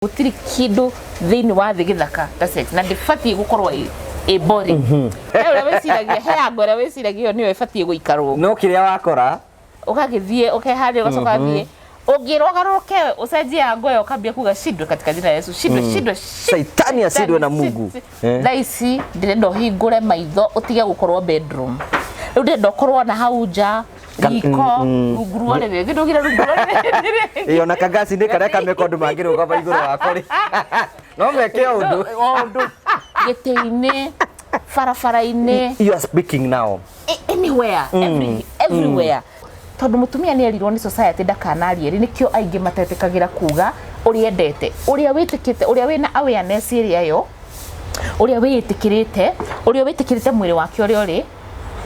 Gũtirĩ kĩndũ thĩinĩ wa thĩ gĩthaka ta sex na ndĩbatiĩ gũkorwo ĩ boring. He ũrĩa wĩciragia, he ango ĩrĩa wĩciragia ĩyo nĩyo ĩbatiĩ gũikarwo. No kĩrĩa wakora. Ũgagĩthiĩ ũkeharĩria ũgacoka ũgathiĩ ũngĩrwo ũgarũrũke ũcenjie ango ĩyo ũkambia kuga shindwe katika jina la Yesu, shindwe, shindwe. Saitani ashindwe na Mungu. Thaa ici ndĩrenda ũhingũre maitho ũtige gũkorwo bedroom. Rĩu ndĩrenda ũkorwo na hau nja, riko, rungu rwa ũrĩrĩ. Gĩndũgire rungu rwa ũrĩrĩ. Ĩ ona kangasi-inĩ karĩa kameka ũndũ mangĩrũgama igũrũ wako rĩ, no meke o ũndũ. O ũndũ. Gĩtĩ-inĩ, barabara-inĩ. You are speaking now. Anywhere, everywhere. Tondũ mũtumia nĩ erirwo nĩ society ndakanarie rĩ, nĩkĩo aingĩ matetĩkagĩra kuga ũrĩa endete, ũrĩa wĩtĩkĩte, ũrĩa wĩna awareness ĩrĩa yo, ũrĩa wĩĩtĩkĩrĩte, ũrĩa wĩtĩkĩrĩte mwĩrĩ wake ũrĩa ũrĩ,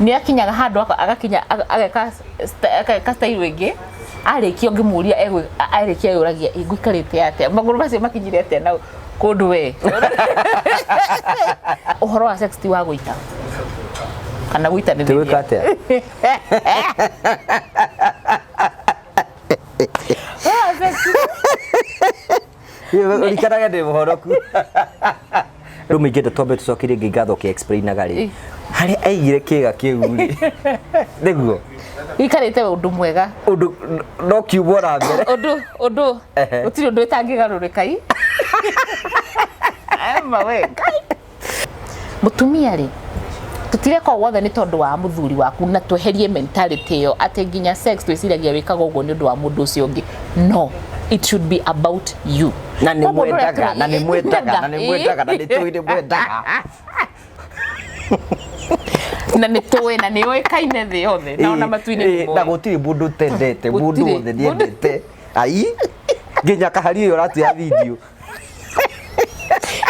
nĩ akinyaga handũ agakinya ageka style ĩngĩ, arĩkia ũngĩmũria arĩkia eyũragia ĩ ngũikarĩte atĩa, magũrũ macio makinyire atĩa na kũndũ we. Ũhoro wa sex ti wa gũita kana gũitanĩrĩria. Ti gwĩka atĩa? Ũhoro wa sex Ũrikanage ndĩ mũhonoku. Rĩu mĩingĩte twambe tũcokerie Ngai ngatho ũkĩ explainaga rĩ, harĩa aigire kĩga kĩu rĩ, nĩguo Gĩikarĩte ũndũ mwega. Ũndũ no kiumwo na mbere. Ũndũ ũndũ gũtirĩ ũndũ ĩtangĩgarũrĩka i. Ema we Ngai. Mũtumia rĩ, tũtireka ũguo wothe nĩ tondũ wa mũthuri waku na tweherie mentality ĩyo atĩ nginya sex twĩciragia wĩkaga ũguo nĩ ũndũ wa mũndũ ũcio ũngĩ. No, it should be about you. Na nĩ Koguo ũndũ ũrĩa mwendaga, na nĩ mwendaga, na nĩ Ĩĩ. mwendaga, na nĩ tũĩ nĩ mwendaga. Na nĩ tũĩ na nĩ ũĩkaine thĩ yothe na ona matu-inĩ nĩ Na moĩ. gũtirĩ mũndũ ũtendete, mũndũ Gũtirĩ. wothe nĩendete. Ai, nginya kahari ĩyo ũratuoya video.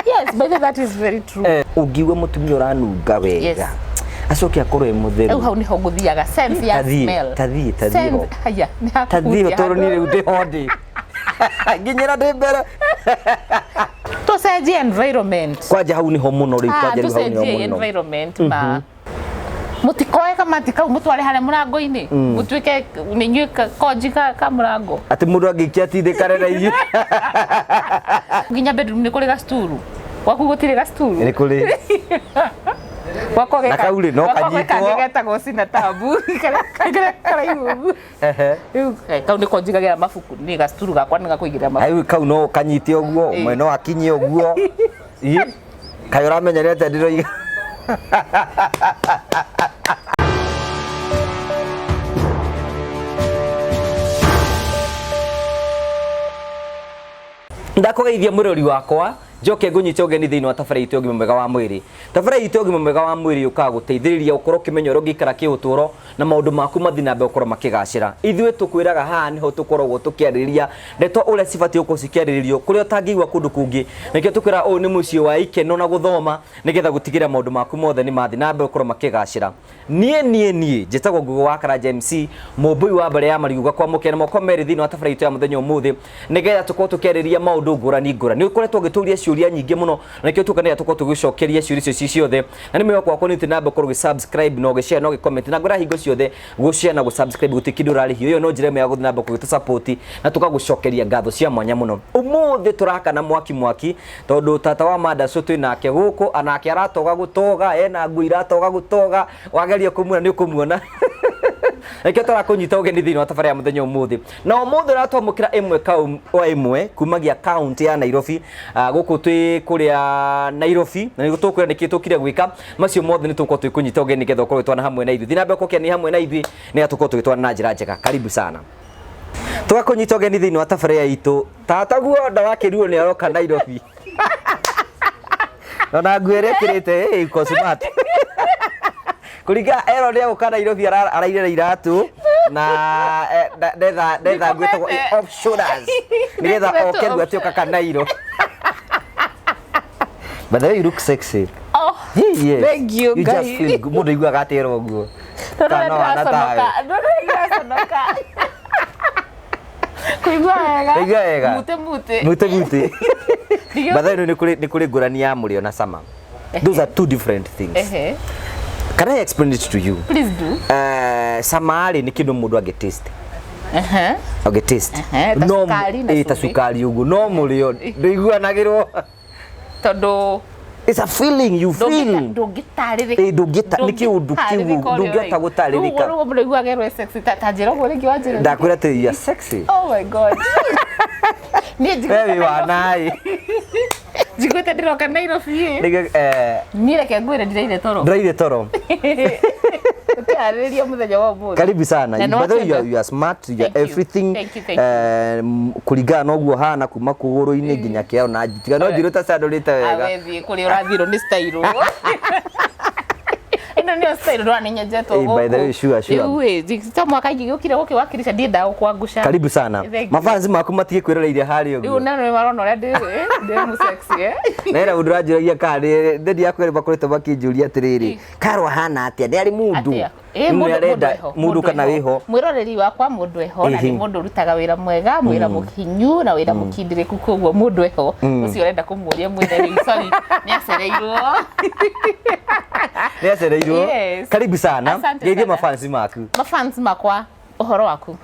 Yes, by the way, that is very true. Ũngiigua mũtumia ũranunga wega, acoke akorwo e mũtheru. Rĩu hau nĩho ngũthiaga, sense ya Tathiĩ, smell. tathiĩ, tathiĩ ho. Haya, nĩ Tathiĩ ho hakũhutia tondũ niĩ handũ. rĩu ndĩ ho ndĩ. Nginyĩra ndĩ mbere. Tũcenjie environment. Kwanja hau nĩho mũno rĩu, Ah, kwanja rĩu hau nĩho tũcenjie mũno. environment ma. Mũtikoe kamati kau mũtware harĩa mũrango-inĩ, mũtuĩke nĩ inyuĩ konji ka mũrango. Atĩ mũndũ angĩikia atindĩkane na inyuĩ. Nginya bedroom nĩ kũrĩ gacituru. Gwaku gũtirĩ gacituru? Nĩ kũrĩ. Gwakwa Na kau rĩ, no gwakwa gwĩ kanyitwo. kangĩ getagwo sina tabu. Karĩa karaihu ũguo. Rĩu kau nĩko njigagĩra mabuku, niĩ gacituru gakwa nĩ gakũigĩrĩra mabuku. Rĩu kau no kanyite ũguo, ũmwe no akinye ũguo. Ĩ, kaĩ ũramenya nĩ atĩa ndĩroiga? Ndakũgeithia mũrori wakwa, njoke ngũnyite ũgeni thĩinĩ wa tabarĩra itũ ya ũgima mwega wa mwĩrĩ. Tabarĩra itũ ya ũgima mwega wa mwĩrĩ yũkaga gũteithĩrĩria ũkorwo ũkĩmenya ũrĩa ũngĩikara kĩũtũro na maũndũ maku mathiĩ na mbere gũkorwo makĩgacĩra. Ithuĩ tũkwĩraga haha nĩho tũkoragwo tũkĩarĩrĩria ndeto ũrĩa cibatiĩ gũkorwo cikĩarĩrĩrio kũrĩa ũtangĩigua kũndũ kũngĩ. Nĩkĩo tũkwĩraga ũyũ nĩ mũciĩ wa ikeno na gũthoma nĩgetha gũtigĩrĩra maũndũ maku mothe nĩ mathiĩ na mbere gũkorwo makĩgacĩra. Niĩ niĩ niĩ njĩtagwo Ngugi wa Karanja MC, mũmbũi wa mbarĩ ya Marigũ, ngakwamũkĩra na moko merĩ thĩinĩ wa tabarĩra itũ ya mũthenya ũmũthĩ nĩgetha tũkorwo tũkĩarĩrĩria maũndũ ngũrani ngũrani. Nĩ ũkoretwo ũgĩtũria ciũria nyingĩ mũno na nĩkĩo tuoka nĩgetha tũkorwo tũgĩcokeria ciũria icio ci ciothe. Na nĩ mwĩhoko wakwa nĩ ũthiĩ na mbere gũkorwo ũgĩ subscribe na ũgĩ share na ũgĩ comment, na ngwĩra hingo ciothe gũ share na gũ subscribe gũtirĩ kĩndũ ũrarĩhio. Ĩyo no njĩra ĩmwe ya gũthiĩ na mbere gũgĩtũ support na tũgagũcokeria ngatho cia mwanya mũno. Ũmũthĩ tũrakana mwaki mwaki tondũ tata wa Mandacũ twĩ nake gũkũ, anake aratoga gũtoga, ena nguo iratoga gũtoga, wageria kũmuona nĩ ũkũmuona. Nĩkĩo tũrakũnyita ũgeni thĩinĩ wa tabarĩra ya mũthenya ũmũthĩ. Na ũmũthĩ ũratwamũkĩra ĩmwe kwa ĩmwe kumagia kaunti ya Nairobi. Gũkũ twĩ kũrĩa Nairobi na nĩguo tũkwĩra nĩkĩ tũkire gwĩka. Macio mothe nĩ tũgũkorwo twĩkũnyita ũgeni nĩgetha ũkorwo ũgĩtwana hamwe na ithuĩ. Thiĩ na mbere gũkorwo ũkĩania hamwe na ithuĩ nĩgetha tũkorwo tũgĩtwana na njĩra njega. Karibu sana. Tũgakũnyita ũgeni thĩinĩ wa tabarĩra itũ. Tata guo ndawakĩrirwo nĩ aroka Nairobi. Ona nguo ĩrĩa ĩkĩrĩte, ĩ, iko smart. Kũringana erwo nĩ egũka Nairobi arairĩra iratũ na ndetha nguo ĩtagwo Nikomete. off shoulders nĩgetha Nikomete oke rĩu off atuĩka kanairo. By the way, you look sexy. Oh, Yes. thank you, You just Ngai. feel good. Mũndũ aiguaga atĩrwo ũguo. Ndũrona Kana wana tawe. ndĩraconoka, ndũrona ndĩraconoka. Kũigua wega. Kũigua wega. Mute mute. Mute mute. Ndigio- By the way, nĩ kũrĩ ngũrani ya mũrĩo na cama. Those are two different things. Can I explain it to you? Please do. Cama rĩ nĩ kĩndũ mũndũ angĩ taste. Ehe. Ũngĩ taste. Ehe, ta No mu- cukari na ĩĩ, ta cumbĩ. cukari ũguo no mũrĩo ndũiguanagĩrwo. Tondũ It's a feeling you feel. Ndũngĩtarĩrĩka. Ĩĩ, nĩ kĩũndũ kĩu ndũngĩhota gũtarĩrĩka. Rĩu ũguo mũraiguaga erwo sexy, ta njĩra ũguo rĩngĩ wanjĩra. Ndakwĩra atĩ you are sexy. Oh my God, niĩ We njiguĩte wĩ wa naĩ. Njiguĩte ndĩroka Nairobi ĩ. Nĩgĩ- Niĩ reke ngwĩre, ndiraire toro. Ndũraire toro. Tũkĩarĩrĩria mũthenya wa ũmũthĩ. Karibu sana. Na nĩ By the way, wakĩenda. you are smart, you are Thank you. everything. Thank you, thank you. Kũringana na ũguo hana kuma kũgũrũ-inĩ nginya kĩao na tiga no njirũ tacandũrĩte wega. Awe thiĩ kũrĩa ũrathirwo nĩ style. Ĩno nĩyo style ndona nĩ nyenjetwo. Eh, by the way, sure, sure. Rĩu ĩ, ta mwaka ingĩgĩũkire gũkĩ wakirisha ndiendaga gũkwangũca. Karibu sana. Thank you. Mafansi maku matige kwĩroreire harĩa Rĩu ũguo. na nĩ marona ũrĩa ndĩ mũ sexy eh. Na hena mũndũ ũranjũragia kana nĩ ndĩ yakwa makoretwo makĩnjũria atĩrĩrĩ, Karo ahana atĩa? Nĩ arĩ mũndũ? Atĩa? Ĩ, Rĩu nĩ mũndũ arenda eho, mũndũ kana eho. wĩho? Mwĩroreri wakwa, mũndũ eho, na nĩ Ĩhĩ. mũndũ ũrutaga wĩra mwega, wĩra mũkinyu na wĩra mũkindĩrĩku, koguo mũndũ eho ũcio ũrenda kũmũria mwĩre rĩu sorry, nĩ acereirwo. Nĩ acereirwo. Yes. Karibu sana. Asante Geithia sana. mafansi maku. Mafans makwa, ũhoro waku?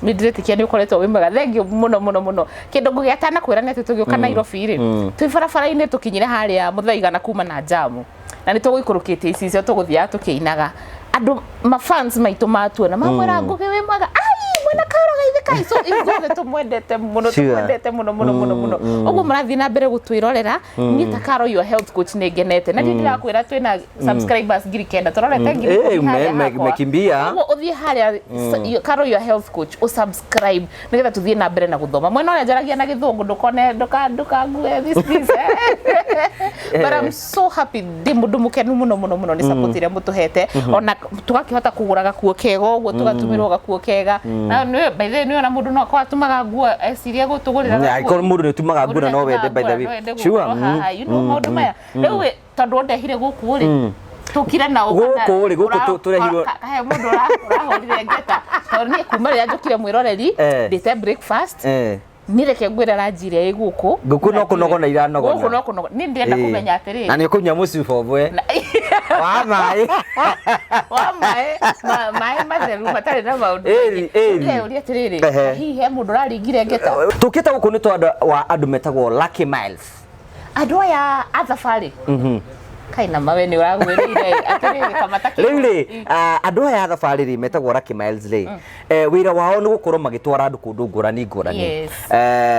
Nĩ ndĩretĩkia nĩ ũkoretwo wĩ mwega. Thank you mũno mũno mũno. Kĩndũ ngũgĩatana kwĩra nĩ atĩ tũgĩũka Nairobi rĩ, twĩ barabara-inĩ tũkinyire harĩa Mũthaiga na kuma na njamu na nĩ tũgũikũrũkĩte icicio tũgũthiaga tũkĩinaga, andũ mafans maitũ matuona mamwĩra, "Ngũgĩ wĩ mwega? Ai, mwena Karo gaithe kai." So ithuothe tũmwendete mũno. Tũmwendete mũno mũno mũno mũno. Ũguo mũrathiĩ na mbere gũtwĩrorera, niĩ ta Karo your health coach nĩ ngenete na niĩ ndĩrakwĩra twĩna subscribers 9,000, tũrorete ngiri Eh, ikũmi harĩa hakwa. mekimbia. Ũguo ũthiĩ harĩa Karo your health coach, ũsubscribe nĩgetha tũthiĩ na mbere na gũthoma. Mwena ũrĩa njaragia na gĩthũngũ, ndũkone ndũkangue this this eh. But I'm so happy, ndĩ mũndũ mũkenu mũno mũno mũno nĩ support ĩrĩa mũtũhete, ona tũgakĩhota kũgũra gakuo kega ũguo, tũgatũmĩrwo gakuo kega. Na nĩ by the way, nĩ ona mũndũ no akorwo atũmaga nguo ecirie gũtũgũrĩra Yeah, angĩkorwo mũndũ nĩ ũtumaga nguo na no wende, by the way. Sure. Maũndũ maya rĩu tondũ ndehire gũkũ rĩ, tũkire na ũ. Gũkũ rĩ, gũkũ tũrehirwo- Kahe mũndũ ũrahũrire ngeta, tondũ niĩ kuma rĩrĩa njũkire, mwĩroreri, ndĩte breakfast. Niĩ reke ngwĩre, ranji ĩrĩa ĩ gũkũ. Ngũkũ no kũnogona iranogona. Gũkũ no kũnogona. Niĩ ndĩrenda kũmenya atĩrĩrĩ, Na nĩ ũkũnyua mũcuba ũmwe wa maĩ. Wa maĩ maĩ matheru matarĩ na maũndũ Ĩri, maingĩ. ĩri. Ndĩreyũria atĩrĩrĩ, hihi he mũndũ ũraringire ngeta? Tũkĩte gũkũ nĩ tondũ wa andũ metagwo Lucky Miles. Andũ aya a thabarĩ kaina mawe nĩ ũragwĩrĩire atĩrĩrĩ kamata. Rĩu rĩ, andũ aya a thabarĩ rĩ, metagwo Lucky Miles rĩ, wĩra wao nĩ gũkorwo magĩtwara andũ kũndũ ngũrani ngũrani.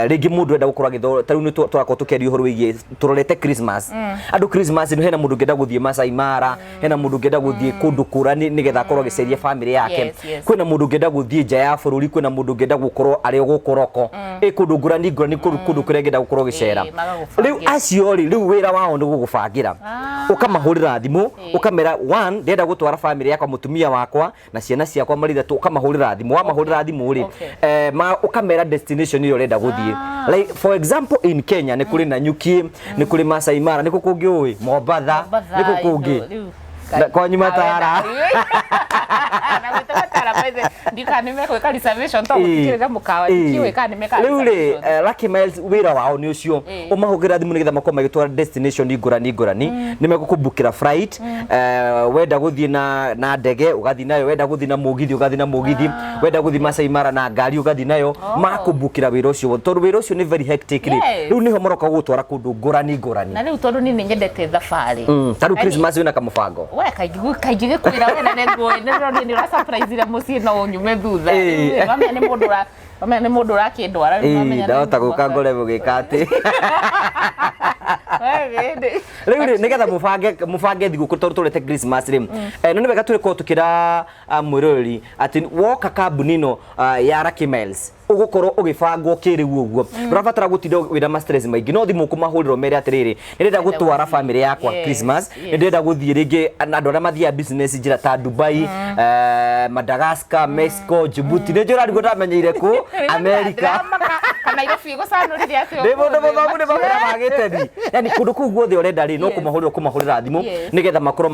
Rĩngĩ mũndũ enda gũkorwo agĩtho ta rĩu nĩ tũrakorwo tũkĩaria ũhoro wĩgiĩ tũrorete Christmas. Andũ Christmas nĩ hena mũndũ ũngĩenda gũthiĩ Masai Mara, hena mũndũ ũngĩenda gũthiĩ kũndũ kũrani nĩgetha akorwo agĩceria family yake. Kwĩna mũndũ ũngĩenda gũthiĩ nja ya bũrũri, kwĩna mũndũ ũngĩenda gũkorwo arĩ o gũkũ roko ĩ kũndũ ngũrani ngũrani, kũndũ kũrĩa angĩenda gũkorwo gĩcera. Magagũbangĩra. Rĩu acio rĩ, rĩu wĩra wao nĩ gũgũbangĩra. Ũkamahũrĩra thimũ, ũkamera one, ndĩrenda gũtwara family yakwa, mũtumia wakwa na ciana ciakwa marĩ ithatũ. Ũkamahũrĩra thimũ, wamahũrĩra thimũ rĩ, ũkamera destination ĩrĩa ũrenda gũthiĩ. Like for example, in Kenya nĩ kũrĩ Nanyuki, nĩ kũrĩ Masai Mara, nĩ kũ kũngĩ ũĩ, Mombatha, nĩ kũ kũngĩ? Kwanyu Matara. Na gwitũ Matara, by the ndika nĩ mekwĩka reservation to gũtikĩrĩra mũkawa, ndikiũĩ kana nĩ mekaga Rĩu rĩ, reservation. Lucky Miles wĩra wao nĩ ũcio. Ũmahũrĩra thimũ nĩgetha makorwo magĩtwara destination ngũrani ngũrani. Nĩ megũkũbukĩra flight, wenda gũthiĩ na ndege ũgathiĩ nayo, wenda gũthiĩ na mũgithi ũgathiĩ na mũgithi, wenda gũthiĩ Masai Mara na ngari ũgathiĩ nayo. Makũbukĩra wĩra ũcio wothe, tondũ wĩra ũcio nĩ very hectic rĩ. Rĩu nĩho maroka gũgũtwara kũndũ ngũrani ngũrani. Na rĩu tondũ niĩ nĩ nyendete thabarĩ. Ta rĩu Christmas wĩna kamũbango? We kaingĩ kaingĩ gĩkwĩra we na nĩngũĩ nĩ ndĩronire nĩ ũra surprise mũciĩ no ũnyume thutha. Ĩĩ. Rĩu wamenya nĩ mũndũ ũra wamenya nĩ mũndũ ũrakĩndwara rĩu, wamenya nĩ Ndahota gũka ngore mũgĩka atĩ. We, ĩndĩ. Rĩu rĩ, nĩgetha mũbange thigũkũ, tondũ tũrete Christmas rĩ, no nĩ wega tũrĩkorwo tũkĩra mwĩroreri atĩ woka kambuni ĩno ya Lucky Miles ũgũkorwo ũgĩbangwo kĩrĩu ũguo, ndũrabatara gũtinda wĩna ma stress maingĩ. No thimũ ũkũmahũrĩra ũmere atĩrĩrĩ, nĩ ndĩrenda gũtwara family yakwa Christmas, nĩ ndĩrenda gũthiĩ rĩngĩ na andũ arĩa mathiaga business njĩra ta Dubai, Madagascar, Mexico, Djibouti, nĩ njũra arigwo ndamenyeire kũ America. Ndĩramaka kana Nairobi ĩgũcanũrire atĩ Ndĩ mũndũ ũmũthĩ. mũthomu, nĩ mawĩra ma gĩteti, yani kũndũ kũu guothe ũrenda rĩ, no kũmahũrĩra thimũ nĩgetha makorwo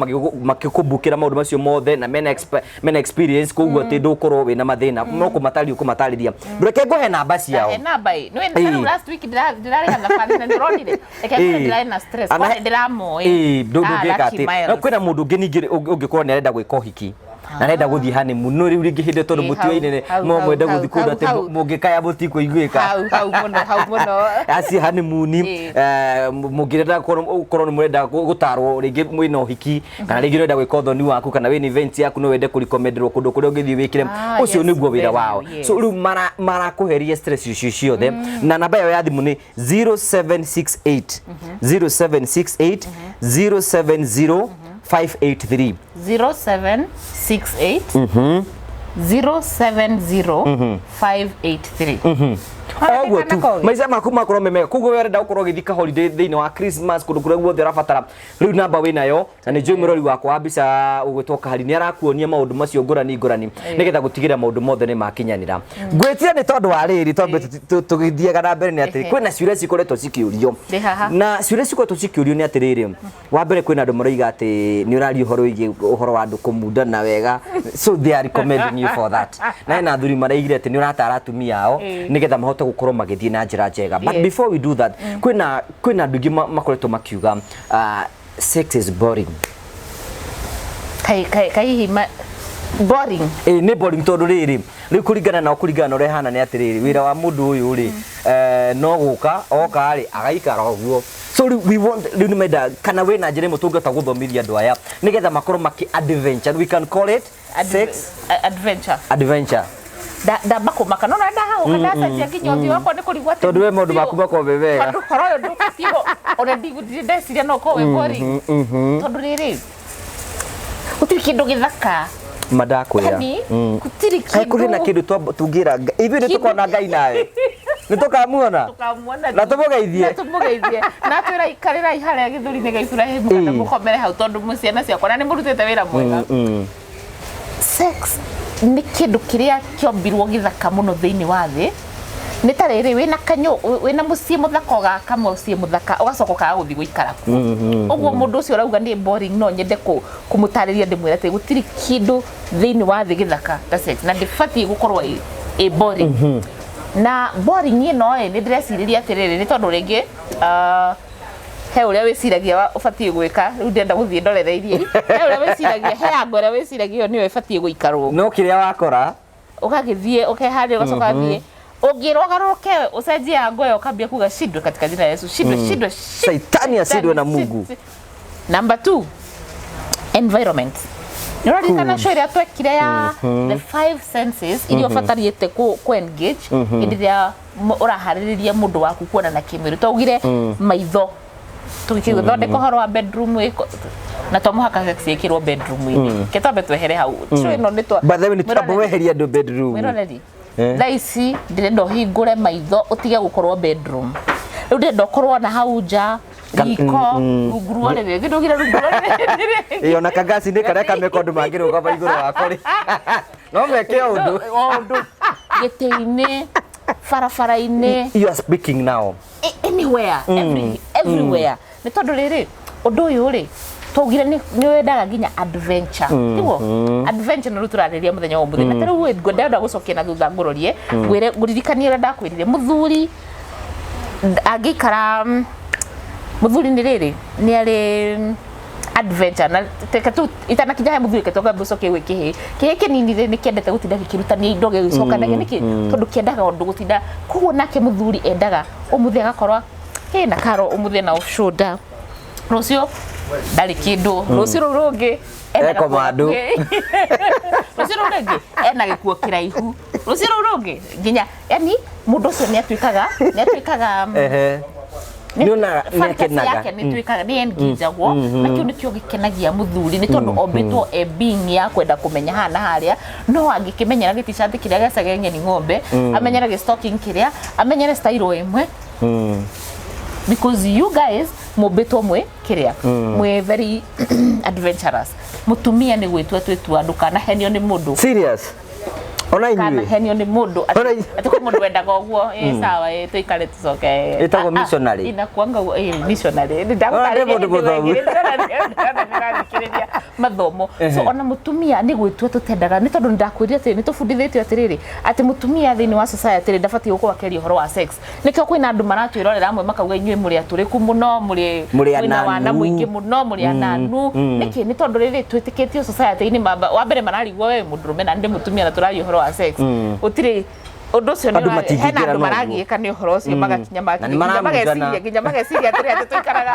makĩkũbukĩra maũndũ macio mothe, na mena experience, koguo atĩ ndũgũkorwo wĩna mathĩna, no kũmatarĩria ũkũmatarĩria. Reke ngũhe namba ciao. He namba ĩ nĩ rĩu last week ndĩrarĩha thabarĩ na nĩũronire, reke ngwĩre, ndĩrarĩ na stress kwani ndĩramoĩ. Ĩĩ, Ah, ndũngĩka Lucky atĩ Miles. no kwĩna mũndũ ũngĩ ningĩ ũngĩkorwo nĩ arenda gwĩka ũhiki. Na arenda gũthiĩ honeymoon, no rĩu rĩngĩ hĩndĩ tondũ Ĩ, mũtiũaine hau, no hau, mwende hau, gũthiĩ kũndũ hau, atĩ hau. mũngĩkaya mũtikũiguĩka. Hau hau mũno, hau mũno. Aci honeymoon. Ĩ. Mũngĩrenda korwo nĩ mũrenda gũtarwo rĩngĩ mwĩna ũhiki, kana rĩngĩ ũrenda gwĩka ũthoni waku, kana wĩna event yaku, no wende kũrekommenderwo kũndũ kũrĩa ũngĩthiĩ wĩkĩre. Ũcio nĩguo wĩra wao. Yes. So rĩu marakũheria stress icio ciothe, na namba yao ya thimũ nĩ 0768 0768 070 583. 0768 070 583. Oguo tu maica maku makorwo me mega. Koguo we ũrenda gũkorwo ũgĩthiĩ ka holiday thĩinĩ wa Christmas, kũndũ kũrĩa guothe ũrabatara, rĩu namba wĩ nayo, na nĩ njũĩ mũrori wakwa wa mbica ũgwĩtwo Kahari nĩ arakuonia maũndũ macio ngũrani ngũrani, nĩgetha gũtigĩrĩra maũndũ mothe nĩ makinyanĩra. Ngwĩtire nĩ tondũ wa rĩrĩ, twambe tũgĩthiaga na mbere nĩ atĩ kwĩna ciũria cikoretwo cikĩũrio. Ndĩ haha. Na ciũria cikoretwo cikĩũrio nĩ atĩrĩrĩ, wa mbere, kwĩna andũ maroiga atĩ nĩ ũraria ũhoro wĩgiĩ ũhoro wa andũ kũmundana wega, so they are recommending you for that. Na hena athuri maraigire atĩ nĩ ũratara atumia ao nĩgetha mahote gũkorwo magĩthiĩ na njĩra njega. But before we do that, kwĩna andũ aingĩ makoretwo makiuga sex is boring. Kai kai kai hihi boring? Ĩ, nĩ boring, tondũ rĩrĩ, rĩu kũringana nao, kũringana na ũrĩa ĩhana, nĩ atĩrĩrĩ, wĩra wa mũndũ ũyũ rĩ, no gũka oka rĩ, agaikara ũguo. So rĩu we want, rĩu nĩ menda kana wĩna njĩra ĩmwe tũngĩhota gũthomithia andũ aya nĩgetha makorwo makĩ adventure, we can call it sex Adventure. Adventure. Ndamba kũmaka no na ndahagũka ndacenjia nginya ũthiũ wakwa nĩ kũrigwo atĩ Tondũ we maũndũ maku makorwo me mega. Tondũ ũhoro ũyũ ndũbatiĩ ona ndirĩ ndeciria no ũkorwo wĩ boring, tondũ rĩrĩ, gũtirĩ kĩndũ gĩthaka. Mandakwĩra. Yani gũtirĩ Kaĩ kũrĩ na kĩndũ kĩndũ tũngĩra ithuĩ nĩ tũkona Ngai nawe nĩ tũkamuona. Tũkamuona. Na tũmũgeithie. Na tũmũgeithie na twĩra ikarĩrai harĩa gĩthũri-inĩ gĩa Iburahĩmu kana mũkomere hau, tondũ mwĩ ciana ciakwa na nĩ mũrutĩte wĩra mwega. Sex nĩ kĩndũ kĩrĩa kĩombirwo gĩthaka mũno thĩinĩ wa thĩ. Nĩ ta rĩrĩ, wĩna kanyũ, wĩna mũciĩ mũthaka, ũgaka mũciĩ mũthaka, ũgacoka ũkaga gũthiĩ gũikara kuo. Ũguo mũndũ ũcio ũrauga nĩ boring, no nyende kũmũtarĩria ndĩmwĩre atĩ gũtirĩ kĩndũ thĩinĩ wa thĩ gĩthaka ta sex, na ndĩbatiĩ gũkorwo ĩ boring. Na boring ĩno ĩ, nĩ ndĩrecirĩria atĩrĩrĩ, nĩ tondũ rĩngĩ he ũrĩa wĩciragia ũbatiĩ gwĩka. Rĩu ndĩrenda gũthiĩ ndorereirie, he ũrĩa wĩciragia, he ango ĩrĩa wĩciragia ĩyo nĩyo ĩbatiĩ gũikarwo. No kĩrĩa wakora Ũgagĩthiĩ ũkeharĩria, ũgacoka ũgathiĩ ũngĩrwo ũgarũrũke ũcenjie ango ĩyo, ũkambia kuga shindwe katika jina la Yesu, shindwe, shindwe, shindwe. Saitani ashindwe na Mungu. Number two, environment. Nĩ ũraririkana show ĩrĩa twekire ya the five senses iria ũbatarĩte ku engage hĩndĩ ĩrĩa ũraharĩrĩria mũndũ waku kuonana kĩmwĩrĩ? Twaugire maitho, tũgĩthondeka ũhoro wa bedroom na to mũhaka sex ĩkĩrwo bedroom-inĩ. Ke twambe twehere hau, show ĩno nĩ twa By the way, nĩ twamba weheria andũ bedroom. Mwĩroreri, thaa ici ndĩrenda ũhingũre maitho, ũtige gũkorwo bedroom. Rĩu ndĩrenda ũkorwo na hau nja, riko, rungu rwa ũrĩrĩ. Gĩndũgire rungu rwa ũrĩrĩ. Ĩ, ona kangasi-inĩ karĩa kameka ũndũ mangĩrũgama igũrũ wako rĩ, no meke o ũndũ. O ũndũ, gĩtĩ-inĩ, barabara-inĩ. You are speaking now. Anywhere, everywhere. Nĩ tondũ rĩrĩ, ũndũ ũyũ rĩ, twaugire nĩ wendaga nginya adventure, tiguo? Adventure nĩ rĩu tũrarĩrĩria mũthenya wa ũmũthĩ. Na ta rĩu ĩ, ndĩrenda gũcokia na thutha, ngũrorie, ngwĩre, ngũririkanie ũrĩa ndakwĩrire. Mũthuri angĩikara, mũthuri nĩ rĩrĩ, nĩ arĩ adventure. Na reke tu itanakinya he mũthuri, reke twambe ũcokie gwĩ kĩhĩ. Kĩhĩ kĩnini rĩ, nĩ kĩendete gũtinda gĩkĩrutania indo, gĩgĩcokanagia. Nĩkĩ? Tondũ kĩendaga ũndũ gũtinda. Koguo nake mũthuri endaga ũmũthĩ agakorwo ĩ na karo, ũmũthĩ na off shoulder, rũciũ ndarĩ kĩndũ, rũciũ rũu rũngĩ ena E commando. Rũciũ rũu rũngĩ ena gĩkuo kĩraihu, rũciũ rũu rũngĩ nginya, yani mũndũ ũcio nĩ atuĩkaga Ehe. Nĩ onaga nĩ fantasy akenaga. Yake nĩ ĩtuĩkaga nĩ engagagwo, na kĩu nĩkĩo gĩkenagia mũthuri, nĩ tondũ ombĩtwo e being ya kwenda kũmenya haha na harĩa. No angĩkĩmenyera gĩticati kĩrĩa gĩcage ng'eni ng'ombe, amenyere gĩ-stocking kĩrĩa, amenyere style ĩmwe, because you guys mũmbĩtwo mwĩ kĩrĩa, mwĩ very adventurous. Mũtumia nĩ gwĩtua twĩtua, ndũkanahenio nĩ mũndũ. Serious. Ona inyuĩ? Ndũkanahenio nĩ mũndũ atĩ Ona inyuĩ? atĩ kwĩ mũndũ wendaga ũguo, ĩ sawa, ĩ tũikare tũcoke. Ĩtagwo Ah, ah, missionary. Inakuanga ũguo, ĩ missionary. Ona ndĩ Ndagũtarĩria mũndũ hĩndĩ mũthomu. ĩyo ĩngĩ, ndĩrona nĩũrathikĩrĩria mathomo. So ona mũtumia nĩ gwĩtua tũtendaga, nĩ tondũ ndakwĩrire atĩrĩ, nĩ tũbundithĩtio atĩrĩrĩ, atĩ mũtumia thĩinĩ wa society rĩ, ndabatiĩ gũkorwo akĩaria ũhoro wa sex. Nĩkĩo kwĩna andũ maratwĩrorera amwe makauga inyuĩ mũrĩ atũrĩku mũno, mũrĩ Mũrĩ mwĩna wana ananu. mũingĩ mũno, mũrĩ ananu. Nĩkĩ? Nĩ tondũ rĩrĩ twĩtĩkĩtio society-inĩ wa mbere mararigwo we wĩ mũndũrũme na ndĩ mũtumia na tũraria ũhoro wa sex. Gũtirĩ ũndũ ũcio nĩ Andũ ũra- hena matingĩingĩra andũ na ũguo. maragiĩka nĩ ũhoro ũcio magakinya Na nĩ maramujana. mageciria nginya mageciria atĩrĩ atĩ tũikaraga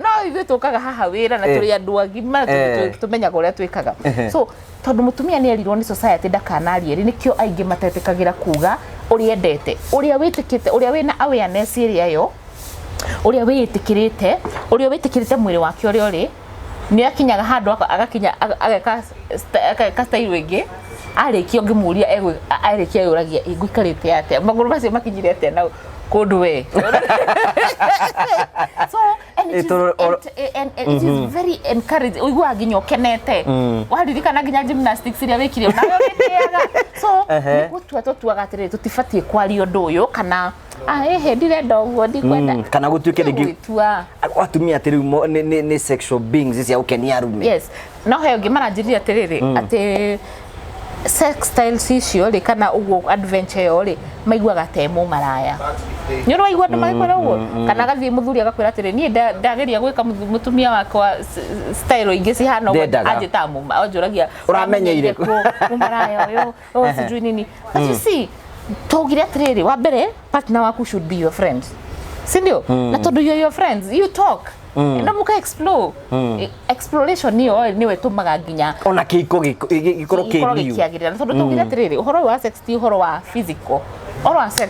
no ithuĩ tũkaga haha wĩra na Eh. tũrĩ andũ agima Eh. tũmenyaga ũrĩa twĩkaga. Ehe. So tondũ mũtumia nĩ erirwo nĩ society ndakanarie rĩ, nĩkĩo aingĩ matetĩkagĩra kuga ũrĩa endete, ũrĩa wĩtĩkĩte, ũrĩa wĩna awareness ĩrĩa yo, ũrĩa wĩĩtĩkĩrĩte, ũrĩa wĩtĩkĩrĩte mwĩrĩ wake ũrĩa ũrĩ, nĩ akinyaga handũ agakinya ageka style ĩngĩ, arĩkia ũngĩmũria arĩkia eyũragia, "Ĩ, ngũikarĩte atĩa, magũrũ macio makinyire atĩa na kũndũ we?" So and it is, and it is very encouraging, ũiguaga nginya ũkenete waririkana nginya gymnastics iria wĩkire onawe ũgĩtĩaga. So Ehe. nĩ gũtua tũtuaga atĩrĩrĩ, tũtibatiĩ kwaria ũndũ ũyũ kana ah ehe ndirenda ũguo ndikwenda. Kana gũtuĩke Nĩ rĩngĩ gwĩtua. Atumia atĩ rĩu nĩ sexual beings cia gũkenia arume. Yes, no he ũngĩ maranjĩrire atĩrĩrĩ, atĩ sex styles icio rĩ, kana ũguo adventure ĩyo rĩ, maiguaga ta ĩ mũmaraya. Nĩ ũrĩ waigua andũ magĩkwĩra ũguo? Kana agathiĩ mũthuri agakwĩra atĩrĩ, niĩ ndageria gwĩka mũtumia wakwa style ingĩ cihana ũguo, Ndendaga. anjĩtaga mũma, anjũragia Ũramenyeire kũ? kũ mũmaraya ũyũ, oh, sijui nini. But you see, twaugire atĩrĩrĩ, wa mbere partner waku should be your friend, si ndio? Na tondũ you're your friends, you talk na muka explore. Exploration ĩyo nĩyo ĩtũmaga nginya Ona kĩiko gĩkorwo kĩ gĩkorwo new. gĩkĩagĩrĩra. Na tondũ twaugire atĩrĩrĩ, ũhoro ũyũ wa sex ti ũhoro wa physical, ũhoro wa sex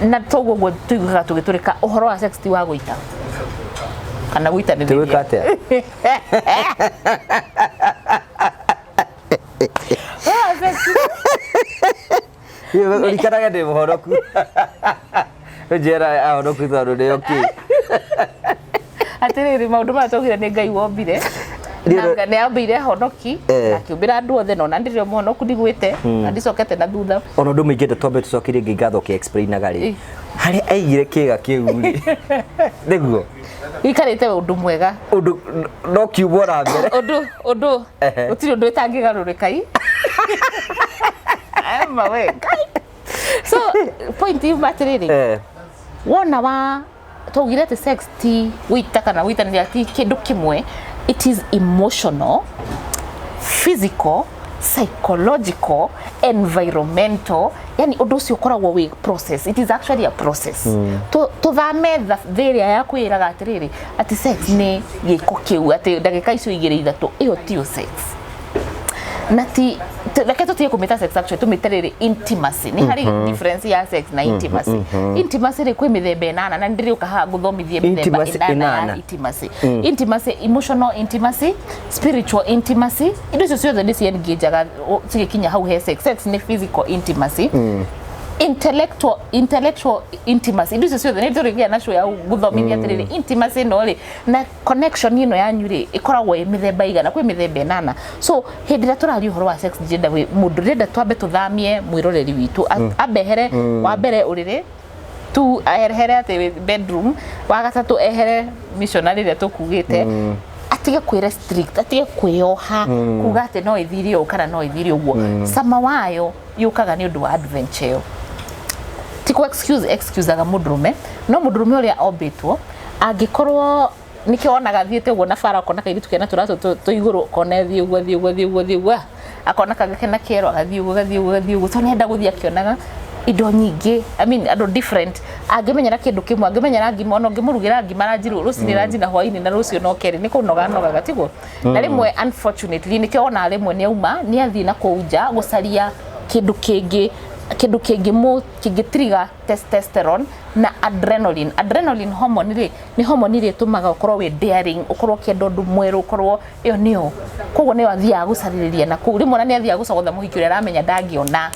na toguo ũguo tũiguaga tũgĩtũrĩka, ũhoro wa sex ti wa gũita kana gũitanĩrĩria. Tũgwĩka atĩa? Ũhoro wa sex Ũrikanage ndĩ mũhonoku. Njera ahonoku tondũ nĩ okay. Atĩrĩrĩ, maũndũ maya twaugire nĩ Ngai wombire. Nĩ Na nĩ ambĩire honoki na akĩũmbĩra andũ othe, na ona ndĩrĩ mũhonoku, ndigwĩte na ndicokete na thutha. Ona ũndũ mũingĩ twambe tũcokerie Ngai ngatho kĩ explainaga rĩ, harĩa aigire kĩga kĩu rĩ, nĩguo Gĩikarĩte ũndũ mwega. Ũndũ no kiumwo na mbere. Ũndũ gũtirĩ ũndũ ĩtangĩgarũrĩka i Ema we Ngai. So point yuma atĩrĩrĩ, wona wa twaugire atĩ sex ti gũita kana gũitanĩria, ti kĩndũ kĩmwe. It is emotional, physical, psychological, environmental, yani ũndũ ũcio ũkoragwo wĩ process. It is actually a process. Tũthame thĩ ĩrĩa ya kwĩraga atĩrĩrĩ, atĩ sex nĩ gĩko kĩu, atĩ ndagĩka icio igĩrĩ ithatũ, ĩyo tiyo sex. Na ti reke tũtige kũmĩta sex, actually tũmĩte rĩrĩ intimacy. Nĩ harĩ difference ya sex na intimacy. Intimacy rĩ, kwĩ mĩthemba ĩnana, na nĩndĩrĩũka haha ngũthomithie mĩthemba Intimacy ĩnana ya ĩnana. intimacy. Intimacy, emotional intimacy, spiritual intimacy, indo icio ciothe nĩ ciengajaga cigĩkinya hau he sex. Sex nĩ physical intimacy, intellectual intimacy, indo icio ciothe nĩ tũrĩgĩa nacio ya gũthomithia atĩrĩrĩ, intimacy ĩno rĩ, na connection ĩno yanyu rĩ, ĩkoragwo ĩ mĩthemba igana, kwĩ mĩthemba ĩnana. So hĩndĩ ĩrĩa tũraria ũhoro wa sex, ndĩrenda mũndũ, ndĩrenda twambe tũthamie mwĩroreri witũ ambehere wa mbere ũrĩrĩ tu, ehere atĩ bedroom, wa gatatũ ehere missionary ĩrĩa tũkugĩte, atige kwĩ restrict, atige kwĩyoha kuga atĩ no ĩthire ũũ kana no ĩthire ũguo. Cama wayo yũkaga nĩ ũndũ wa adventure ĩyo. Ti kũ excuse excuseaga mũndũrũme, no mũndũrũme ũrĩa ombĩtwo angĩkorwo nĩkĩo wonaga thiĩte ũguo na bara, akona kairĩtu kena tũratũ tũ igũrũ, akona thiĩ ũguo, thiĩ ũguo, thiĩ ũguo, thiĩ ũguo, akona kangĩ kena kĩero, agathiĩ ũguo, gathiĩ ũguo, gathiĩ ũguo, tondũ nĩenda gũthiĩ akĩonaga indo nyingĩ, I mean andũ different. Angĩmenyera kĩndũ kĩmwe, angĩmenyera ngima, ona ũngĩmũrugĩra ngima ranji rũcinĩ, ranji na hwainĩ na rũciũ no kerĩ, nĩ kũnoga nogaga, tiguo? Na rĩmwe unfortunately nĩkĩo wonaga rĩmwe nĩ auma, nĩ athiĩ na kũu nja gũcaria kĩndũ kĩngĩ, kĩndũ kĩngĩ mũ kĩngĩ trigger testosterone na adrenaline. Adrenaline hormone rĩ, nĩ hormone ĩrĩa ĩtũmaga ũkorwo wĩ daring, ũkorwo ũkĩenda ũndũ mwerũ, ũkorwo ĩyo nĩyo, koguo nĩyo athiaga gũcarĩrĩria na kũu. Rĩmwe ona nĩ athiaga gũcogotha mũhiki ũrĩa aramenya ndangĩona,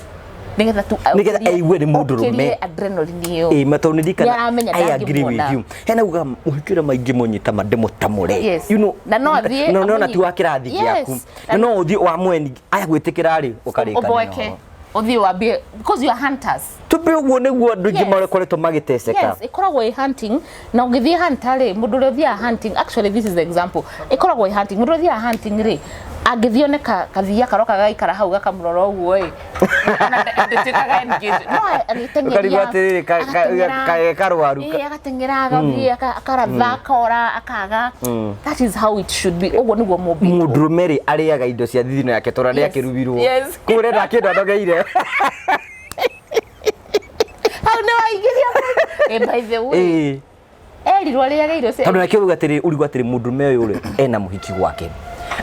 nĩgetha tu Nĩgetha aigue nĩ mũndũrũme. okĩrie adrenaline ĩyo. Ĩ ma tondũ nĩ Nĩ aramenya I agree with ndangĩmuona. you. Hena uga mũhiki ũrĩa maingĩ mũnyita ma ndĩmũtamũre. Yes. You know, Na no athiĩ na no na ti wa amũnyite. kĩrathi Yes. gĩaku. Na no ũthiĩ wa mweni aya gwĩtĩkĩra rĩ, ũkarĩkania. Ũboeke. Ũthiĩ wambie, because you are hunters. Tumbe ũguo nĩguo andũ aingĩ Yes. makoretwo magĩteceka. Yes, ĩkoragwo ĩ hunting, na ũgĩthiĩ hunter rĩ, mũndũ ũrĩa ũthiaga hunting, actually this is the example, ĩkoragwo ĩ hunting, mũndũ ũrĩa ũthiaga hunting rĩ, angĩthiĩ one kathiia karoka gagaikara hau gakamũrora ũguo ĩ, ona ndĩtuĩkaga engaged. No agĩteng'eria, Ũkarigwo atĩrĩrĩ, agateng'era, karwaru. Ĩ, agateng'era agathiĩ akaratha akora akaga. That is how it should be. Ũguo nĩguo mũmbĩtwo. Mũndũrũme rĩ, arĩaga indo cia thithino yake tondũ nĩ Yes. akĩrubirwo. Yes. Kũu ũrenda kĩndũ anogeire. Hau nĩ waingĩria. Eh, by the way, erirwo arĩage irio cia Tondũ nakĩo uga atĩrĩ, ũrigwo atĩrĩ, mũndũrũme ũyũ rĩ, ena mũhiki gwake,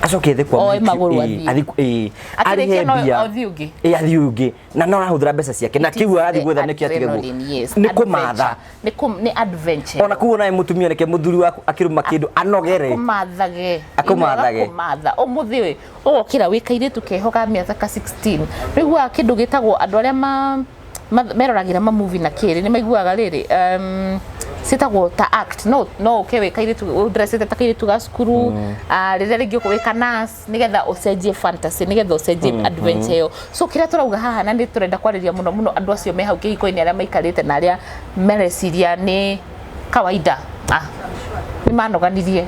acoke ethe kwa Oe mũhiki, magũrũ athiĩ. athiĩ Akĩrĩkia arĩhe no mbia. athiĩ ũngĩ. Ĩ, athiĩ ũyũ ũngĩ, na no arahũthĩra mbeca ciake na kĩu arathiĩ gwetha nĩkĩo atige Adrenaline, yes. nĩ kũmatha. Adventure. Nĩ adventure. Ona koguo nawe mũtumia, reke mũthuri waku akĩrũma kĩndũ anogere. Akũmathage. Akũmathage. Akũmatha ũmũthĩ ĩ, ũgokĩra wĩ kairĩtu keho ka mĩaka ka 16, rĩguaga kĩndũ gĩtagwo andũ arĩa meroragĩra ma movie na kĩrĩ nĩ maiguaga rĩrĩ, ciĩtagwo ta act, no ũke wĩ kairĩtu ũndrecete ta kairĩtu ga cukuru, rĩrĩa rĩngĩ ũkũwĩka nurse nĩgetha ũcenjie fantasy, nĩgetha ũcenjie adventure ĩyo. So kĩrĩa tũrauga haha, na nĩ tũrenda kwarĩria mũno mũno andũ acio me hau kĩhiko-inĩ, arĩa maikarĩte na arĩa mereciria nĩ kawaida, nĩ manoganirie.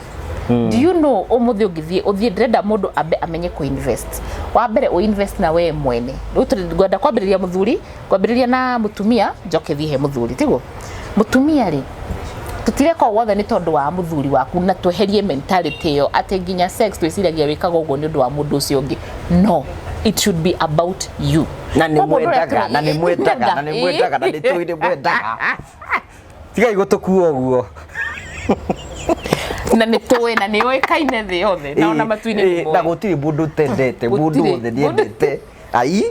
Do you know, ũmũthĩ ũngĩthiĩ ũthiĩ, ndĩrenda mũndũ ambe amenye kũ-invest. Wa mbere ũ-invest na we mwene. Rĩu ngwenda kwambĩrĩria mũthuri, kwambĩrĩria na mũtumia, njoke thiĩ he mũthuri. Tiguo mũtumia rĩ, tũtireka wothe nĩ tondũ wa mũthuri waku, na tweherie mentality ĩyo atĩ nginya sex twĩciragia wĩkaga ũguo nĩ ũndũ wa mũndũ ũcio ũngĩ. No, it should be about you. Na nĩ Koguo ndũrĩa mwendaga, na nĩ mwendaga, na nĩ mwendaga, na nĩ tũĩ nĩ mwendaga. Tigai gũtũkua ũguo. Na nĩ tũĩ na nĩ ũĩkaine thĩ yothe na ona matu-inĩ nĩ Na moĩ. gũtirĩ mũndũ ũtendete mũndũ Gũtirĩ. wothe nĩendete ai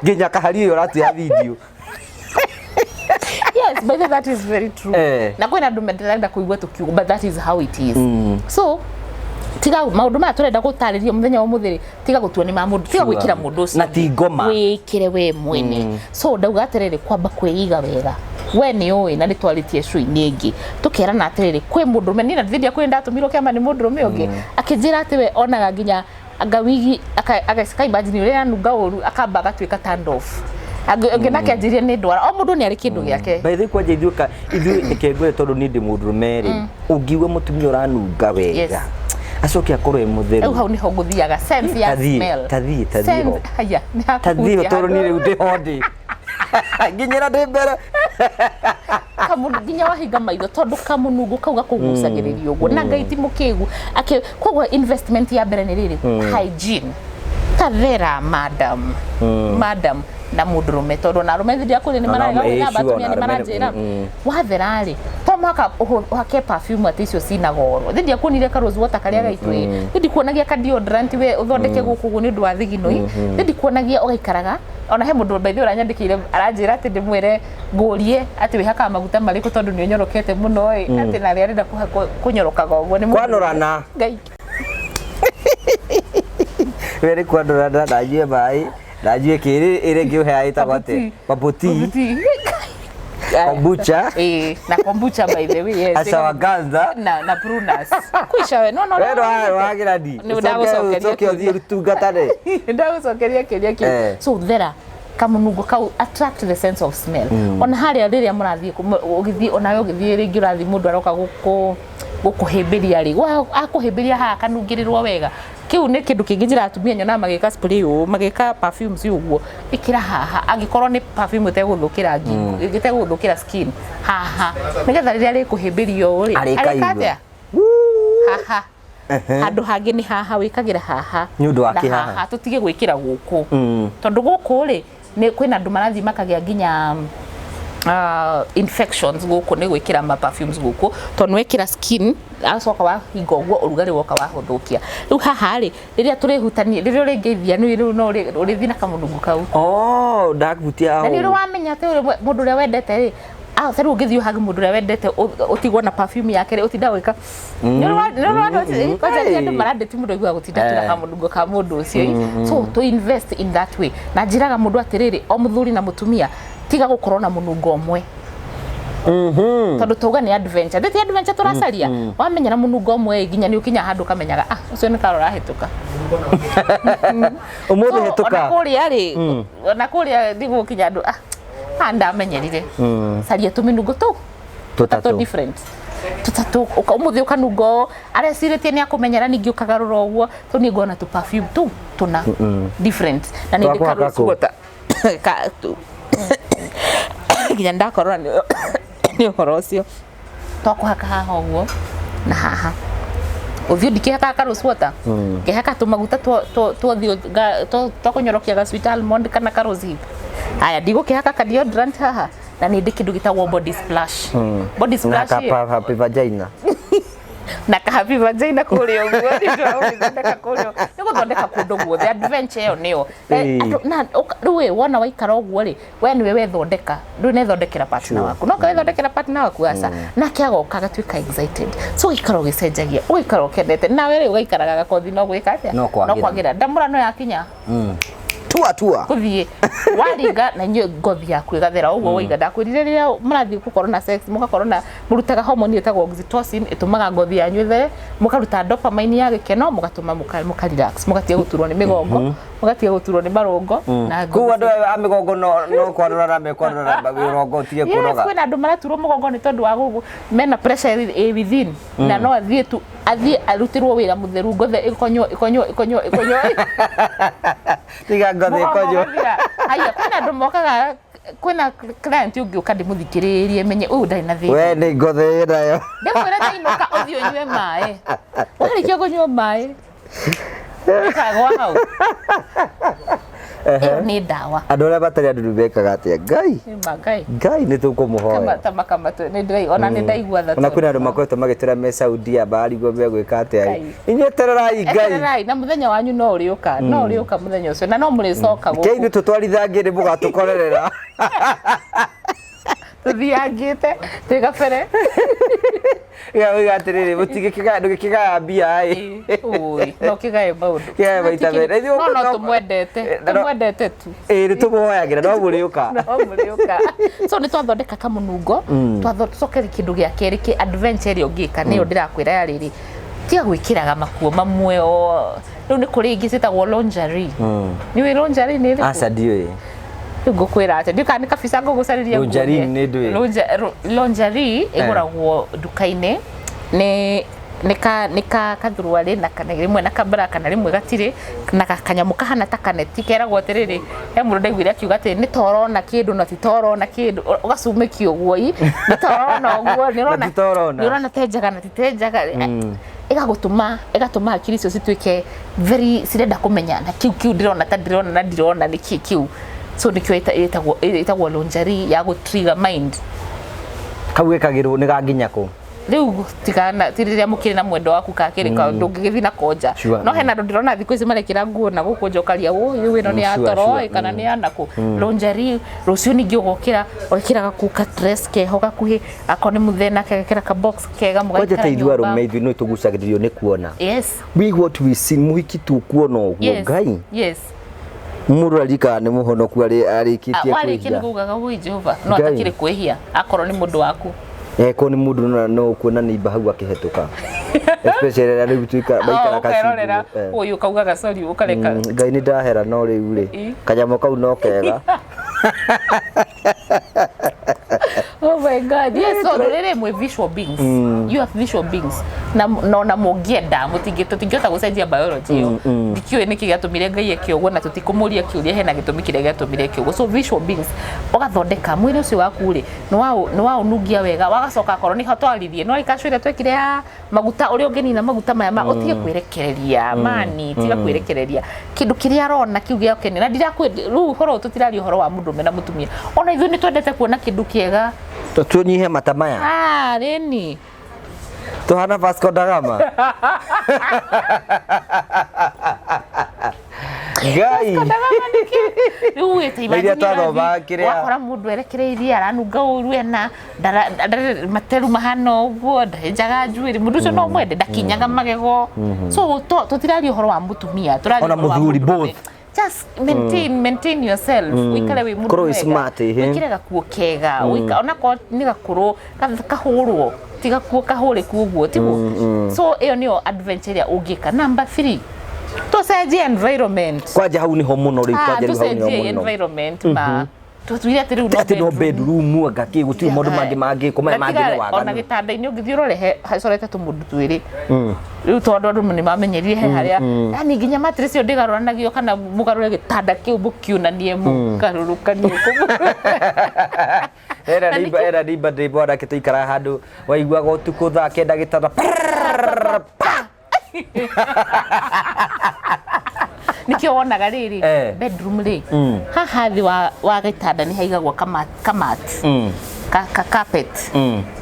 nginya kahari ĩyo ũratuya video. Yes, by the way, that is very true. Na kwĩna andũ menderenda kũigua tũkiuga, but that is how it is. So tiga maũndũ maya tũrenda gũtarĩria mũthenya wa ũmũthĩ rĩ, tiga gũtua nĩ ma mũndũ, tiga gwĩkĩra mũndũ ũcio Na ũngĩ. ti ngoma. Wĩkĩre we mwene. So ndauga atĩrĩrĩ, kwamba kwĩiga wega we nĩ ũĩ, na nĩ twarĩtie show-inĩ ĩngĩ tũkerana atĩrĩrĩ, kwĩ mũndũrũme niĩ na ndithĩndia kwĩ ndatũmirwo kĩama nĩ mũndũrũme ũngĩ akĩnjĩra atĩ we onaga nginya anga wigi aka imagine ũrĩa yanunga ũru, akamba agatuĩka turned off. Ũngĩ nake anjĩrie nĩ ndwara, o mũndũ nĩ arĩ kĩndũ gĩake. By the way, kwanja ithuĩ ithuĩ reke ngwĩre, tondũ niĩ ndĩ mũndũrũme rĩ, ũngiuga mũtumia ũranunga wega, acoke akorwo e Rĩu mũtheru. Hau nĩho ngũthiaga, sense ya Tathiĩ, smell. tathiĩ, tathiĩ ho. Haya, nĩ Tathiĩ ho hakũhutia tondũ niĩ handũ. rĩu ndĩho ndĩ nginyĩra ndĩ mbere. Kamũndũ nginya wahinga maitho, tondũ kamũnungo kau gakũgucagĩrĩria ũguo, na Ngai ti mũkĩgu. Koguo investment ya mbere nĩ rĩrĩ, hygiene. Tathera, madam, madam na mũndũrũme, tondũ ona arũme thĩndĩ ya kũrĩ nĩ Ona mararega ĩĩ, gwĩthamba, sure, atumia ona nĩ arũme maranjĩra wathera rĩ, to mũhaka ũhake perfume atĩ icio cina goro. Thĩndĩ akuonire ka rose water karĩa gaitũ ĩ, thĩndĩ kuonagia ka deodorant we ũthondeke gũkũ ũguo nĩ ũndũ wa thigino ĩ, thĩndĩ kuonagia ũgaikaraga. Ona he mũndũ by the way ũranyandĩkĩire aranjĩra atĩ ndĩmwĩre ngũrie atĩ wĩhakaga maguta marĩkũ, tondũ nĩ ũnyorokete mũno ĩ, atĩ narĩ arenda kũnyorokaga ũguo nĩ mũndũ- Kwanorana. Ngai. We nĩ kwandorana, na nyue maĩ, na nyue kĩrĩ ĩrĩa ĩngĩ ũheaga ĩtagwo atĩa? Paputi. Paputi. Kombucha. Eh, na kombucha, by the way, yes. Ashwagandha. Na prunus kuisha we no We ndwagĩra ndi. Nĩ ndagũcokeria. Ũcoke ũthiĩ ũtungatane. Ndagũcokeria kĩũria kĩu. So thera kamunungo kau, attract the sense of smell. Ona harĩa rĩrĩa mũrathiĩ ũgĩthiĩ, onawe ũgĩthiĩ rĩngĩ ũrathiĩ, mũndũ aroka gũkũhĩmbĩria rĩ, akũhĩmbĩria haha kanungĩrĩrwo wega. Kĩu nĩ kĩndũ kĩngĩ njĩra atumia nyonaga magĩka spray ũũ, magĩka perfumes ũguo, ĩkĩra haha angĩkorwo nĩ perfume ĩtegũthũkĩra ngingo, ĩtegũthũkĩra skin haha, nĩgetha rĩrĩa rĩkũhĩmbĩrio ũũ rĩ, Arĩkaigua. arĩka atĩa haha. Handũ hangĩ nĩ haha wĩkagĩra haha. Nĩ ũndũ wa Na kĩ haha? Haha tũtige gwĩkĩra gũkũ, tondũ gũkũ rĩ, nĩ kwĩna andũ marathiĩ makagĩa nginya infections gũkũ nĩ gwĩkĩra ma perfumes gũkũ, tondũ nĩ wekĩra skin, acoka wahinga ũguo, ũrugarĩ woka wahũthũkia. Rĩu haha rĩ, rĩrĩa tũrĩhutania, rĩrĩa ũrĩngeithia nĩ rĩu no ũrĩthiĩ na kamũnungo kau. Oh, ndakuhutia. Na nĩ ũrĩ wamenya atĩ mũndũ ũrĩa wendete rĩ, ta rĩu ũngĩthiĩ ũhage mũndũ ũrĩa wendete, ũtigwo na perfume yake rĩ, ũtinda gwĩka nĩ kwanja nĩ andũ marandĩti mũndũ aiguaga gũtinda tu na kamũnungo ka mũndũ ũcio. So to invest in that way, na njĩraga mũndũ atĩrĩrĩ, o mũthuri na mũtumia, tiga gũkorwo na mũnungo ũmwe, tondũ tauga nĩ adventure, ndĩ ti adventure tũracaria. Wamenya na mũnungo ũmwe ĩ, nginya nĩ ũkinya handũ ũkamenyaga, ah, ũcio nĩ karo ũrahĩtũka. Ũmũthĩ So, ona hetũka. kũrĩa rĩ, ona kũrĩa ndigũkinya andũ, ah, ndamenyerire. Caria tũmĩnungo tũu tũtatũ Tũtatũ. different, tũtatũ. Ũmũthĩ ũkanunga ũũ, arecirĩtie nĩ akũmenyera, ningĩ ũkagarũra ũguo. So niĩ ngona tũ perfume tũu tũna different na nĩ Twa kũhaka kũ? ndĩkarũciota nginya ndakorora nĩ ũhoro ũcio twakũhaka haha ũguo na haha ũthiũ. Ndikĩhakaga ka rose water, ngĩhaka tũmaguta twothiũ twakũnyorokia ga sweet almond kana ka rose hip. Haya, ndigũkĩhaka ka deodorant haha, na nĩ ndĩ kĩndũ gĩtagwo body splash. Body Na splash ĩ, kapa happy vagina. Na ka happy vagina kũrĩa ũguo nĩgũthondeka kũrĩa, nĩ gũthondeka kũndũ guothe. Adventure ĩyo nĩyo. Na rĩu ĩ, wona waikara ũguo rĩ, we nĩwe wethondeka, ndũnethondekera partner waku, no kawethondekera partner waku aca, nake agoka agatuĩka excited. So ũgaikara ũgĩcenjagia, ũgaikara ũkenete, nawe rĩ ũgaikaraga gakothi no gwĩka atĩa? No kwagĩra. No kwagĩra. Ndamũra no yakinya. Tua tua. Kũthiĩ waringa na inyuĩ ngothi yaku ĩgathera ũguo. Waiga ndakwĩrire rĩrĩa mũrathiĩ gũkorwo na sex, mũgakorwo na mũrutaga hormone ĩtagwo oxytocin, ĩtũmaga ngothi yanyu ĩthere, mũkaruta dopamine ya gĩkeno, mũgatũma mũka relax, mũgatiga gũturwo nĩ mĩgongo, mũgatiga gũturwo nĩ marũngo na Kũu andũ a mĩgongo no kwarũra mekwarũra rũgongo ũtige Yes, kũnoga. Kwĩna andũ maraturwo mũgongo nĩ tondũ wa gũgũ mena pressure ĩ within, na no athiĩ tu athiĩ arutĩrwo wĩra mũtheru, ngothe ĩkonywo, ĩkonywo, ĩkonywo, ĩkonywo. Tiga ngothi Mũgongo ĩkonywo. ũgathira. Haya, kwĩna andũ mokaga, kwĩna client ũngĩũka ndĩmũthikĩrĩrie menye ũyũ ndarĩ na thĩna. We nĩ ngothe ĩnayo. Ndĩkwĩra ndainũka ũthiĩ ũnyue maĩ, warĩkia kũnyua maĩ ũkagwa hau. Ĩyo nĩ ndawa. Andũ arĩa matarĩ andũ mekaga atĩa, Ngai? Nĩ ma Ngai. Ngai nĩ tũkũmũhoya. Kama tama nĩ ndĩrai ona nĩ ndaigua tha. Ona kwĩna andũ makoretwo magĩtwĩra me Saudia marigwo megwĩka atĩa. Ngai. Inyuĩ etererai Ngai. Etererai, na mũthenya wanyu no ũrĩũka, no ũrĩũka mũthenya ũcio, na no mũrĩcoka Ke ithuĩ gũkũ. Tũtwarithangie nĩ mũgatũkorerera. Tũthiangĩte twĩ gabere. Gauga atĩrĩrĩ, mũtigĩkĩgaya, ndũgĩkĩgaya mbia ĩ. Ũĩ, no kĩgae maũndũ. Kĩgae maita merĩ. Ithuĩ No tũmwendete. Tũmwendete tu. Ĩ, nĩ tũmũhoyagĩra no mũrĩũka. No mũrĩũka. So nĩ twathondeka kamũnungo, tũcoke kĩndũ gĩa kerĩ kĩ adventure ĩrĩa ũngĩka, nĩyo ndĩrakwĩra ya rĩrĩ, tiga gwĩkĩraga makuo mamwe o rĩu. Nĩ kũrĩ ingĩ ciĩtagwo lingerie. Nĩ ũĩ lingerie nĩ ĩrĩkũ? Aca, ndiũĩ. Rĩu ngũkwĩra atĩa? Ndiũĩ kana nĩ kabica ngũgũcarĩria. Lingerie Nguonie. nĩ ndũĩ. Lingerie ĩgũragwo nduka-inĩ, nĩ ka kathuruarĩ na kana rĩmwe na kabra kana rĩmwe gatirĩ na kanyamũ kahana ta kaneti keragwo atĩrĩrĩ, he mũndũ ndaiguire akiuga atĩ nĩ ta ũrona kĩndũ na ti ta ũrona kĩndũ. Ũgacumĩkio ũguo i nĩ ta ũrona ũguo, nĩ ũrona Na ti ta ũrona. Nĩ ũrona te njega na ti te njega. Ĩgagũtũma, ĩgatũma hakiri icio cituĩke very cirenda kũmenya na kĩu ndĩrona ta ndĩrona na ndirona nĩ kĩ kĩu. So nĩkĩo ĩtagwo lingerie ya gũ trigger mind. Kau gekagĩrwo nĩ ganginya kũ? Rĩu tigana ti rĩrĩa mũkĩrĩ na mwendo waku kakĩrĩ ka ndũngĩgĩthiĩ na konja. No hena andũ ndĩrona thikũ ici marekĩra nguo na gũkũ nja, ũkaria ũyũ ĩno nĩ ya toro ĩ, kana nĩ ya nakũ. Lingerie rũciũ ningĩ ũgokĩra ũgekĩra gakuo ka dress keho gakuhĩ, akorwo nĩ mũthee nake agekĩra ka box kega, Kwanja mũgaikara ta ithuĩ nyũmba. arũme, ithuĩ no tũgucagĩrĩrio nĩ kuona. We what we see, mũhiki tu kuona ũguo. Ngai. Mũndũ arikaga nĩ mũhonoku arĩkĩtie Warĩkia nĩ kwĩhia. kugaga woi Jehova no Ngai. atakĩrĩ kwĩhia akorwo nĩ mũndũ waku. Ko nĩ mũndũ no kuona nĩ hau akĩhetũka, especially rĩrĩa rĩu tuika maikara Ũkerorera. kacingũ. Ũyũ ũkaugaga sorry, ũkareka. Ngai nĩ ndahera, no rĩu rĩ, kanyamũ kau no kega. Oh my God. Yes, so rĩrĩ mwĩ visual beings. You are visual beings. Na no na mũngĩenda mũtingĩ tũtingĩhota gũcenjia biology ĩyo. Ndikĩũĩ nĩkĩ gĩatũmire Ngai eke ũguo, na tũtikũmũria kĩũria hena gĩtũmi kĩrĩa gĩatũmire eke ũguo. So visual beings, ũgathondeka mwĩrĩ ũcio waku rĩ, nĩ waũnungia wega, wagacoka akorwo nĩho twaririe, no ikacu ĩrĩa twekire ya maguta, ũrĩa ũngĩnina maguta maya ma ũtige kwĩrekereria mani, tiga kwĩrekereria kĩndũ kĩrĩa arona kĩu gĩakenia. Na ndirakwĩ rĩu ũhoro ũyũ, tũtiraria ũhoro wa mũndũrũme na mũtumia, ona ithuĩ nĩ twendete kuona kĩndũ kĩega. Tũnyihe mata maya. Ah, rĩni. Tuhana Vasco da Gama. Ngai. Rĩu wĩte Na iria twathomaga kĩrĩa- wakora mũndũ erekereirie aranunga ũru, ena materu mahana ũguo, ndenjaga njuĩrĩ, mũndũ ũcio no mwende, ndakinyaga magego. So tũtiraria ũhoro wa mũtumia, tũraria Ona ũhoro wa mũthuri, mũndũrũme. both. Just maintain yourself, ũikare wĩ mũndũ Korwo wĩ mwega. smart, ĩhĩ. Wĩkĩre gakuo kega, onakorwo nĩ gakũrũ kahũrwo, ti gakuo kahũrĩku ũguo tiguo. So ĩyo nĩyo adventure ĩrĩa ũngĩka. Number 3. Tũcenjie environment. Kwanja hau niho muno riu, Ah, kwanja riu hau niho tũcenjie muno. Environment ma tũtuire atĩ rĩu no Atĩ no bedroom. bedroom anga kĩ, gũtirĩ maũndũ mangĩ mangĩkwo maya Na mangĩ tiga nĩ ona waganu. gĩtanda-inĩ ũngĩthiĩ ũrore hacorete tũmũndũ twĩrĩ rĩu, tondũ andũ nĩ mamenyerire he harĩa, yani nginya mattress ĩyo ndĩgarũranagio kana mũgarũre gĩtanda kĩu mũkiunanie mũgarũrũkanie. Era Na neighbor, era neighbor ndĩ mwanake tũikaraga handũ waiguaga ũtukũ thaa 9 gĩtanda prrrr, pa. Nĩkĩo wonaga rĩrĩ, bedroom rĩ, haha thĩ wa gĩtanda nĩ haigagwo kamat ka carpet,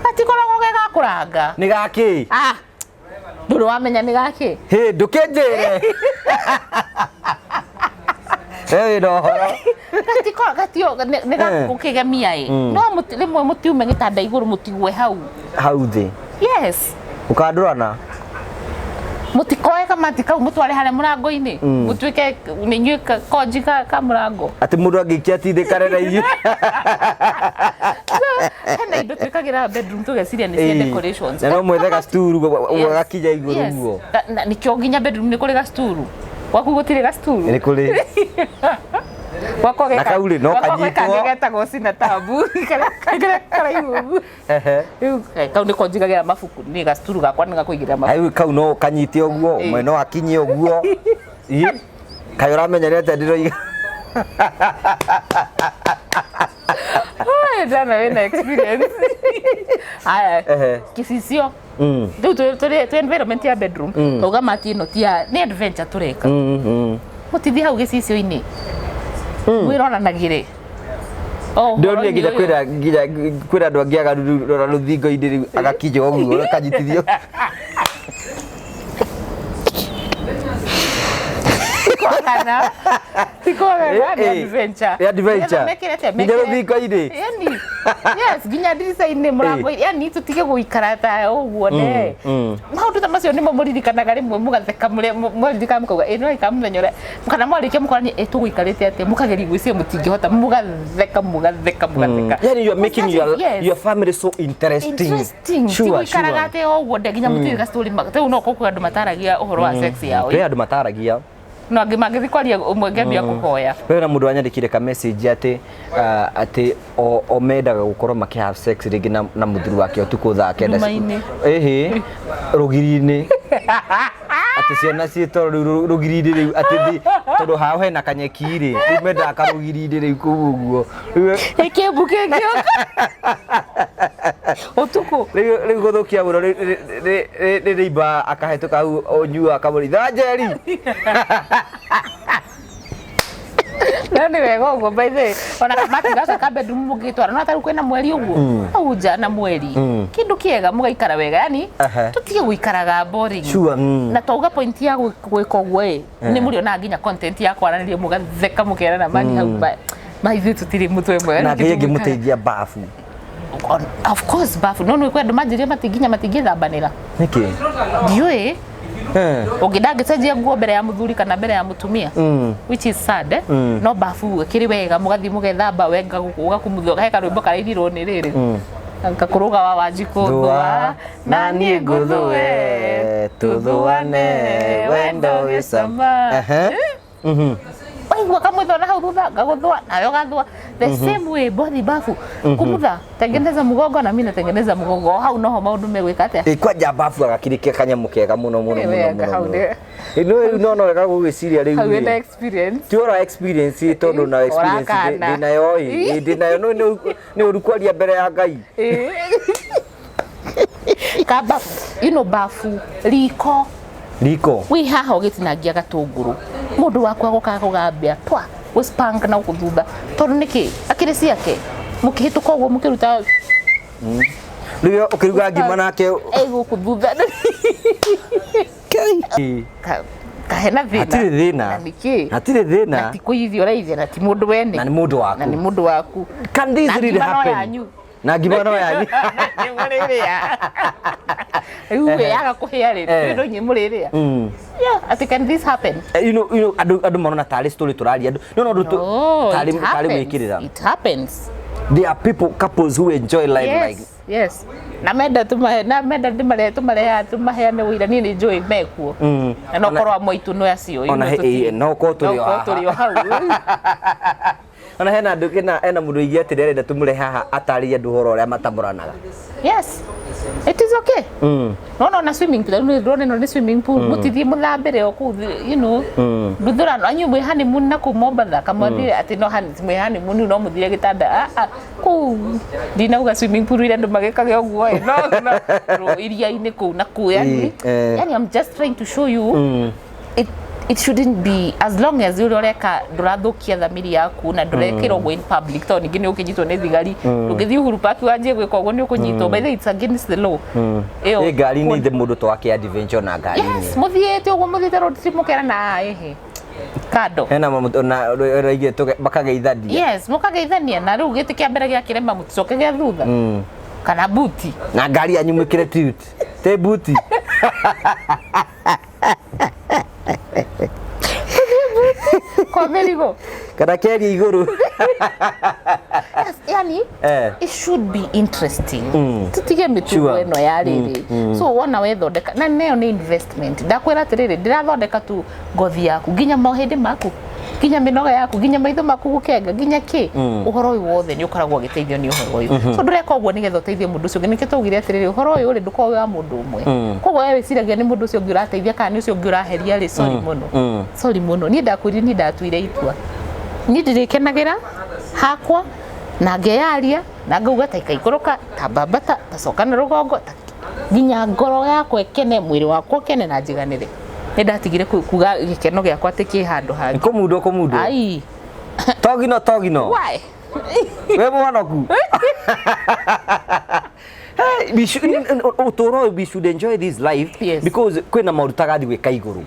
gatikoragwo ge ga kũranga. Nĩ gakĩ? Ah, ndũrĩ wamenya nĩ gakĩ? Hĩ, ndũkĩnjĩre we wĩna ũhoro. Gatiko gatio nĩ gakũkĩgemia ĩ, no rĩmwe mũtiume gĩtanda igũrũ, mũtigwe hau. Hau thĩ. Yes. Ũkandũrana. Mũtikoe kamati kau mũtware harĩa mũrango-inĩ, mũtuĩke nĩ inyuĩ konji ka mũrango. Atĩ mũndũ angĩikia atindĩkane na inyuĩ. Hena indo twĩkagĩra bedroom tũgeciria nĩ cia decorations. Na no mwethe gacituru gakinya igũrũ ũguo. Na nĩkĩo nginya bedroom nĩ kũrĩ gacituru. Gwaku gũtirĩ gacituru? Nĩ kũrĩ. Gwakwa Na kau rĩ, no gwakwa gwĩ kanyitwo. kangĩ getagwo cinatabu, karĩa karaihu ũguo. Rĩu kau nĩko njigagĩra mabuku, nĩ gacituru gakwa nĩ gakũigĩrĩra mabuku. Rĩu kau no kanyite ũguo, ũmwe no akinye ũguo. Ĩ, kaĩ ũramenya nĩ atĩa ndĩroiga? Ai, ndana wĩna experience. Aya, gĩcicio rĩu twĩ environment ya bedroom, tauga mati ĩno ti ya nĩ adventure tũreka, mũtithiĩ hau gĩcicio-inĩ mwĩroranagĩre. O Ndĩronire ũhoro-inĩ nginya ũyũ. Kwĩra nginya kwĩra andũ angĩ aganu, rora rũthingo-inĩ rĩu agakinya ũguo akanyitithio. Kwagana ti kwagana, nĩ adventure. Nĩ adventure. Nĩgetha mekĩre atĩa? Nginya rũthingo-inĩ. Yani yes, nginya ndirica-inĩ, mũrango-inĩ, yani tũtige gũikara ta ũguo ne maũndũ ta macio nĩmo mũririkanaga rĩmwe mũgatheka, mwaririkana mũkauga ĩ no ĩka mũthenya ũrĩa kana mwarĩkia mũkorania ĩ tũgũikarĩte atĩa, mũkageria gwĩciria mũtingĩhota, mũgatheka mũgatheka mũgatheka. Yani you are making your, Yes. your family so interesting. Interesting. Sure, Tigũikaraga sure. atĩ o ũguo nde nginya mũtirĩ story rĩu no kũkwĩ andũ mataragia ũhoro wa sex yao. Kwĩ andũ mataragia. No angĩ mangĩthiĩ kwaria ũmwe ngĩambia kũhoya. Kwĩ na mũndũ wanyandĩkire ka message atĩ atĩ o mendaga gũkorwo makĩ have sex rĩngĩ na mũthuri wake ũtukũ thaa 9. Nduma-inĩ. Ĩhĩ, rũgiri-inĩ, atĩ ciana ciĩ toro rĩu rũgiri-inĩ rĩu, atĩ tondũ hao hena kanyeki rĩ, rĩu mendaga karũgiri-inĩ rĩu kũu ũguo. Rĩu Ĩkĩmbu kĩngĩũka ũtukũ. Rĩu gũthũkia mũno nĩ neighbor akahetũka hau ũnyua akamũritha njeri. No nĩ wega ũguo, by the way, ona kamati gaka ka bedroom mũngĩtwara no tarĩu kwĩna mweri ũguo hau nja na mweri kĩndũ kĩega mũgaikara wega, yani tũtige gũikaraga boring. Sure. Na twauga point ya gwĩka ũguo ĩ nĩ mũrĩonaga nginya content ya kwaranĩria, mũgatheka mũkerana mani hau ma ithuĩ tũtirĩ mũtwe mwega. Na Nĩkĩ Ngai tũgũikara? ĩngĩmũteithia bafu. Of course bafu, no nĩ kwĩ andũ manjĩrire nginya matingĩthambanĩra. Nĩkĩ? Ndiũĩ. Ũngĩ ndangĩcenjia nguo mbere ya mũthuri kana mbere ya mũtumia, which is sad, eh? No bafu ĩkĩrĩ wega, mũgathiĩ mũgethamba wenga ũgakumutha he karwĩmbo karainirwo nĩ rĩrĩ gakũrũga wa Wanjikũ, Thũa na niĩ ngũthũe, tũthũane wendo wĩ cama. Ehe. Waigua kamwĩthwa na hau thutha ngagũthũa nawe ũgathũa the same way, bothi bafu kumutha, tengeneza mgongo na mimi natengeneza mgongo. O hau noho maũndũ megwĩka atĩa. Ĩ, kwanja bafu agakĩrĩkia kanyamũ kega mũno mũno Ĩ, mũno wega, mũno hau mũno. nĩ- Ĩ, no rĩu no wega gũgwĩciria rĩu hau rĩ. wĩna experience. Ti ũra experience ĩ, tondũ na experience Ũrakana. ndĩnayo ĩ. Ĩ, ndĩnayo, no nĩ ũru kwaria mbere ya Ngai. Ka bafu, you know, bafu, riko. Riko. Wĩ haha ũgĩtinangia gatũngũrũ, mũndũ waku agũkaga kũgambia twa gũspank na gũkũ thutha, tondũ nĩkĩ akĩrĩ ciake mũkĩhĩtũka ũguo mũkĩruta. Rĩu ũkĩruga ngima nake ĩ gũkũ thutha. Ĩ, Kahena thĩna. Hatirĩ thĩna. Na nĩkĩ? Hatirĩ thĩna. Na ti kũithia ũraithia, na ti mũndũ wene. Na nĩ mũndũ waku. Na nĩ mũndũ waku. Can this Na really ngima no happen? yanyu. Na ngima no yanyu. Nĩ mũrĩrĩa rĩu ĩ yaga kũhĩa rĩ, no inyuĩ mũrĩrĩa. Yeah, ati can this happen? You know, andũ marona tarĩ story tũraria andũ no ũndũ No, tarĩ it tarĩ happens. gwĩkĩrĩra. It happens. There are people, couples who enjoy life Yes, like yes. Na menda tumahe, na menda ndĩmarehe, tũmarehe, tũmaheane ũira, niĩ nĩ njũĩ mekuo. Na no korwo amwe aitũ nĩ acio. Ona no korwo tũrĩ o No korwo haha. tũrĩ o hau. Ona hena andũ hena mũndũ ũigire atĩ arenda tũmũrehe haha atarĩrie andũ ũhoro ũrĩa matamũranaga. Yes, it is okay. Nona ona swimming pool, rĩu ndĩrona ĩno nĩ swimming pool, mũtithiĩ mũthambĩre o kũu, nduthũrano anyuĩ mwĩ honeymoon na kũu Mombatha, kamwathiĩ atĩ no mwĩ honeymoon no mũthire gĩtanda, ah, ah, kũu ndinauga swimming pool iria andũ magĩkage ũguo ĩ, no iria-inĩ kũu na kũu, yani, yani I'm just trying to show you it shouldn't be, as long as ũrĩa ũreka ndũrathũkia thamiri yaku na ndũrekĩra ũguo in public, tondũ ningĩ nĩ ũkĩnyitwo nĩ thigari. Ndũngĩthiĩ Uhuru Park wanjie gwĩka ũguo, nĩ ũkũnyitwo. By the way, it's against the law. Ĩyo ĩ ngari-inĩ ithe mũndũ to ake adventure na ngari-inĩ. Yes, mũthiĩte ũguo, mũthiĩte road trip, mũkerana ĩhĩ kando. Hena na ũraigire makageithania. Yes, mũkageithania, na rĩu gĩtĩ kĩa mbere gĩakĩrema mũticoke gĩa thutha kana buti. Na ngari yanyu mwĩkĩre tilt te buti. Kwa mĩrigo. Kana keria igũrũ. Yes, yani it should be interesting. Tutige mĩtugo ĩno ya rĩrĩ. So wona wethondeka na nayo nĩ investment, ndakwĩra atĩrĩrĩ, ndĩrathondeka tu ngothi yaku, nginya mahĩndĩ maku, nginya mĩnoga yaku, nginya maitho maku gũkenga, nginya kĩ, ũhoro ũyũ wothe nĩ ũkoragwo ũgĩteithio nĩ ũhoro ũyũ. So ndũreka ũguo nĩgetha ũteithie mũndũ ũcio ũngĩ. Nĩkĩo twaugire atĩrĩrĩ, ũhoro ũyũ rĩ, ndũkoragwo wĩ wa mũndũ ũmwe. Koguo we wĩciragia nĩ mũndũ ũcio ũngĩ ũrateithia kana nĩ ũcio ũngĩ ũraheria rĩ, sorry mũno, sorry mũno. Niĩ ndakwĩrire, niĩ ndatuire itua, niĩ ndĩrĩkenagĩra hakwa na ngeyaria na ngauga ta ikaikũrũka, ta mbambata, ta coka na rũgongo, ta nginya ngoro yakwa ĩkene, mwĩrĩ wakwa ũkene na njiganĩre. Nĩ ndatigire kuga gĩkeno gĩakwa atĩ kĩ handũ hangĩ. Kũmundwo kũmundwo. Ai. Togino togino. Why? We mũhonoku. Hey, we should, ũtũũro ũyũ, we should enjoy this life. Because kwĩna maũndũ tagathi gwĩka igũrũ,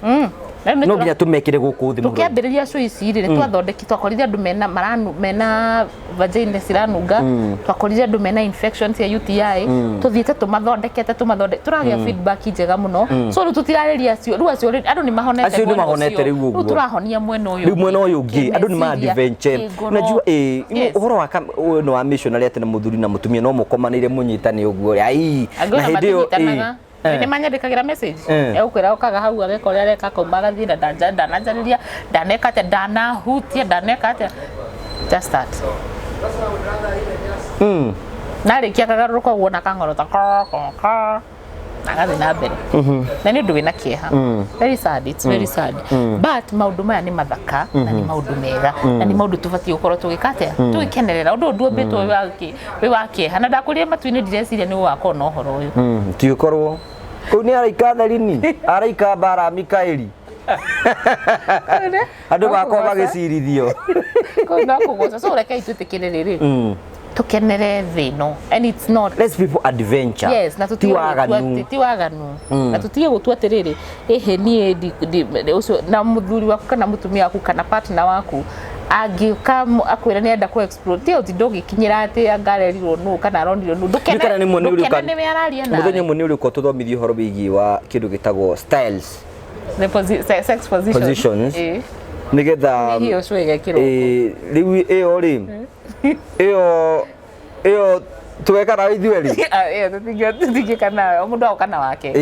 no nginya tũmekĩre gũkũ thĩ mũno. Tũkĩambĩrĩria show ici rĩ, nĩ twathondeki, twakorire andũ mena maranu, mena vagina ciranunga, twakorire andũ mena infection cia UTI. Tũthiĩte tũmathondekete, tũmathonde, tũragĩa feedback njega mũno. So rĩu tũtirarĩria acio, rĩu acio rĩ, andũ nĩ mahonete Acio nĩ mwena mahonete ũcio. rĩu ũguo. Rĩu tũrahonia mwena ũyũ Rĩu mwena ũyũ ũngĩ andũ nĩ ma Kĩmeciria, adventure. kĩngoro. Unajua ũhoro wa ũyũ nĩ wa missionary, atĩ na mũthuri na mũtumia no mũkomanĩire mũnyitane ũguo, ai. Angĩ Na ona hĩndĩ ĩyo matinyitanaga. Nĩ manyandĩkagĩra message, egũkwĩra okaga hau ageka ũrĩa areka, akauma agathiĩ na ndananjarĩria, ndaneka atĩa, ndanahutia, ndaneka atĩa, just that. Narĩkia kagarũrũka ũguo na kang'orota ko ko ko, agathiĩ na mbere, na nĩ ũndũ wĩna kĩeha. Very sad, it's very sad, but maũndũ maya nĩ mathaka na nĩ maũndũ mega na nĩ maũndũ tũbatiĩ gũkorwo tũgĩka atĩa, tũgĩkenerera. Ũndũ ũyũ nduombĩtwo wĩ wa kĩeha, na ndakwĩrire matu-inĩ ndireciria nĩ ũgakorwo na ũhoro ũyũ. Tiũkorwo kũu nĩ araika therini, araika mbara Mikaeli, andũ makwa magĩcirithio. Kũu no kũgoca. So rekei twĩtĩkĩre rĩrĩ, tũkenere thĩ ĩno, and it's not Let's people adventure. Yes, na ti tũtige gũtua waganu. ti waganu, na tũtige gũtua atĩrĩrĩ, ĩhĩ niĩ ũcio na mũthuri waku kana mũtumia waku kana partner waku angĩũka akwĩra nĩ enda kũ explore, ti ũtinda ũgĩkinyĩra atĩ anga arerirwo nũ kana aronire nũ. Nĩ kana nĩ mwene Ndũkene ũrĩũka- nĩwe araria Mũthenya nawe. ũmwe nĩ ũrĩũka ũtũthomithie ũhoro wĩgiĩ wa kĩndũ gĩtagwo styles. The sex position. Positions. Ĩĩ. Nĩgetha Hihi ũcio ĩgekĩrwo. Rĩu ĩyo rĩ, ĩyo tũgeka nawe ithuĩ rĩ. Ah, ĩyo tũtingĩka nawe, o mũndũ agoka na wake.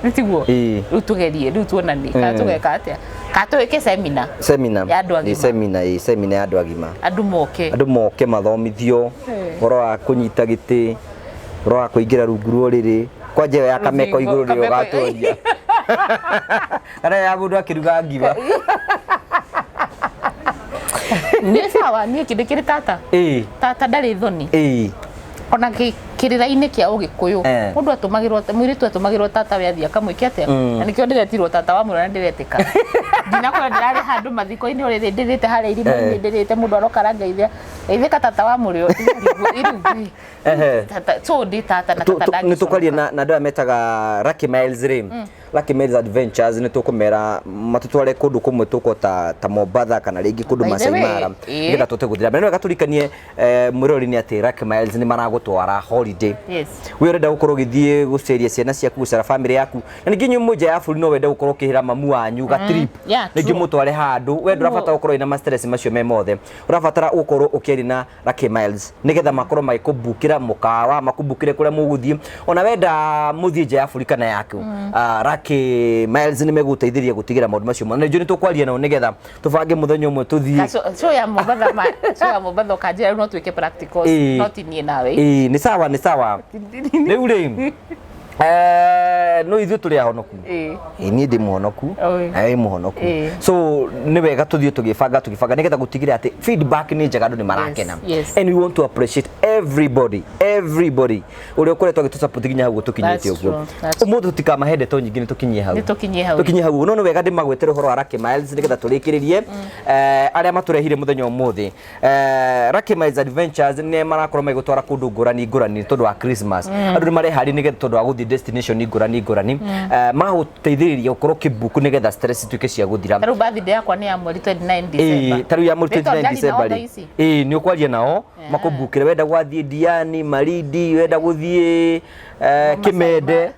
Nĩ tiguo? Ĩĩ. Rĩu tũgerie, rĩu tuonanie kana tũgeka atĩa, kana tũgĩke seminar. Seminar. Ya andũ agima. Ĩĩ, seminar, ĩĩ, seminar ya andũ agima. Andũ moke. Andũ moke mathomithio ũhoro wa kũnyita gĩtĩ, ũhoro wa kũingĩra rungu rwa ũrĩrĩ, kwanja ĩyo ya kameko Rũthingo, igũrũ nĩyo kameko. ũgatuonia, kana ya mũndũ akĩruga ngima. Nĩ sawa, niĩ kĩndĩ kĩrĩ tata. Tata ndarĩ thoni. Ona kĩrĩra-inĩ kĩa ũgĩkũyũ, mũndũ atũmagĩrwo, mũirĩtu atũmagĩrwo tata we athiĩ akamwĩke atĩa, na nĩkĩo ndĩretirwo tata wa mũrũ na ndĩretĩka ndinakwĩra ndĩrarĩ handũ mathiko-inĩ ũrĩrĩ ndĩrĩte harĩa irima-inĩ, ndĩrĩte mũndũ aroka arangeithia, geithĩka tata wa mũrĩo. Tata, so ndĩ tata na tata Nĩ tũkwaria ndangĩconoka. na andũ aya metaga Lucky Miles rĩ, Lucky Miles Adventures, nĩ tũkũmera matũtware kũndũ kũmwe tũko ta Mombatha kana rĩngĩ kũndũ By the Masai way, Mara, nĩgetha tũhote gũthiĩ na mbere. No wega tũririkanie mwĩroreri nĩ atĩ Lucky Miles nĩ maragũtwara holiday. Holiday. We ũrenda gũkorwo ũgĩthiĩ gũceria ciana ciaku, gũcera family yaku, na ningĩ inyuĩ mwĩ nja ya bũrũri no wende gũkorwo ũkĩhĩra mamu wanyu ga trip, ningĩ mũtware handũ. We ndũrabatara gũkorwo wĩna ma stress macio me mothe, ũrabatara gũkorwo ũkĩaria na Lucky Miles nĩgetha makorwo magĩkũbukĩra mũkawa, makũbukĩre kũrĩa mũgũthiĩ, ona wenda mũthiĩ nja ya bũrũri kana yaku. Lucky Miles nĩ megũteithĩrĩria gũtigĩra maũndũ macio mothe, na nĩnjũĩ nĩ tũkwaria nao nĩgetha tũbange mũthenya ũmwe tũthiĩ. Show ya Mombatha ma show ya Mombatha ũkanjĩra rĩu no twĩke practicals. No ti niĩ nawe. Ĩĩ, nĩ sawa, nĩ sawa. Rĩu rĩ, no ithuĩ tũrĩ ahonoku. Ĩĩ, niĩ ndĩ mũhonoku. Nawe wĩ mũhonoku. So nĩ wega tũthiĩ tũgĩbanga tũgĩbanga nĩgetha gũtigĩrĩra atĩ feedback nĩ njega, andũ nĩ marakena. And we want to appreciate everybody, everybody ũrĩa ũkoretwo agĩtũ nginya hau tũkinyĩte. That's Ũguo true, that's ũmũthĩ tũtikamahe ndeto nyingĩ, nĩ tũkinyie hau. Nĩ tũkinyie hau. Tũkinyie hau. No nĩ wega ndĩmagwetere ũhoro wa Lucky Miles nĩgetha tũrĩkĩrĩrie, arĩa matũrehire mũthenya ũmũthĩ. Lucky Miles Adventures nĩ marakorwo magĩgũtwara kũndũ ngũrani ngũrani tondũ wa Christmas. Andũ nĩ mareharĩria nĩgetha tondũ wa gũthiĩ destination ngũrani ngũrani. Magũteithĩrĩria gũkorwo ũkĩbook nĩgetha stress ituĩke cia gũthira. Tarĩu birthday yakwa nĩ ya mweri 29 December. Ĩĩ, tarĩu ya mweri Rĩtwa 29 njarie nao December thaa rĩ, ici. Ĩĩ, nĩ ũkwaria nao makũbukĩre. Wenda gwathiĩ Diani, Malindi, wenda gũthiĩ Kimende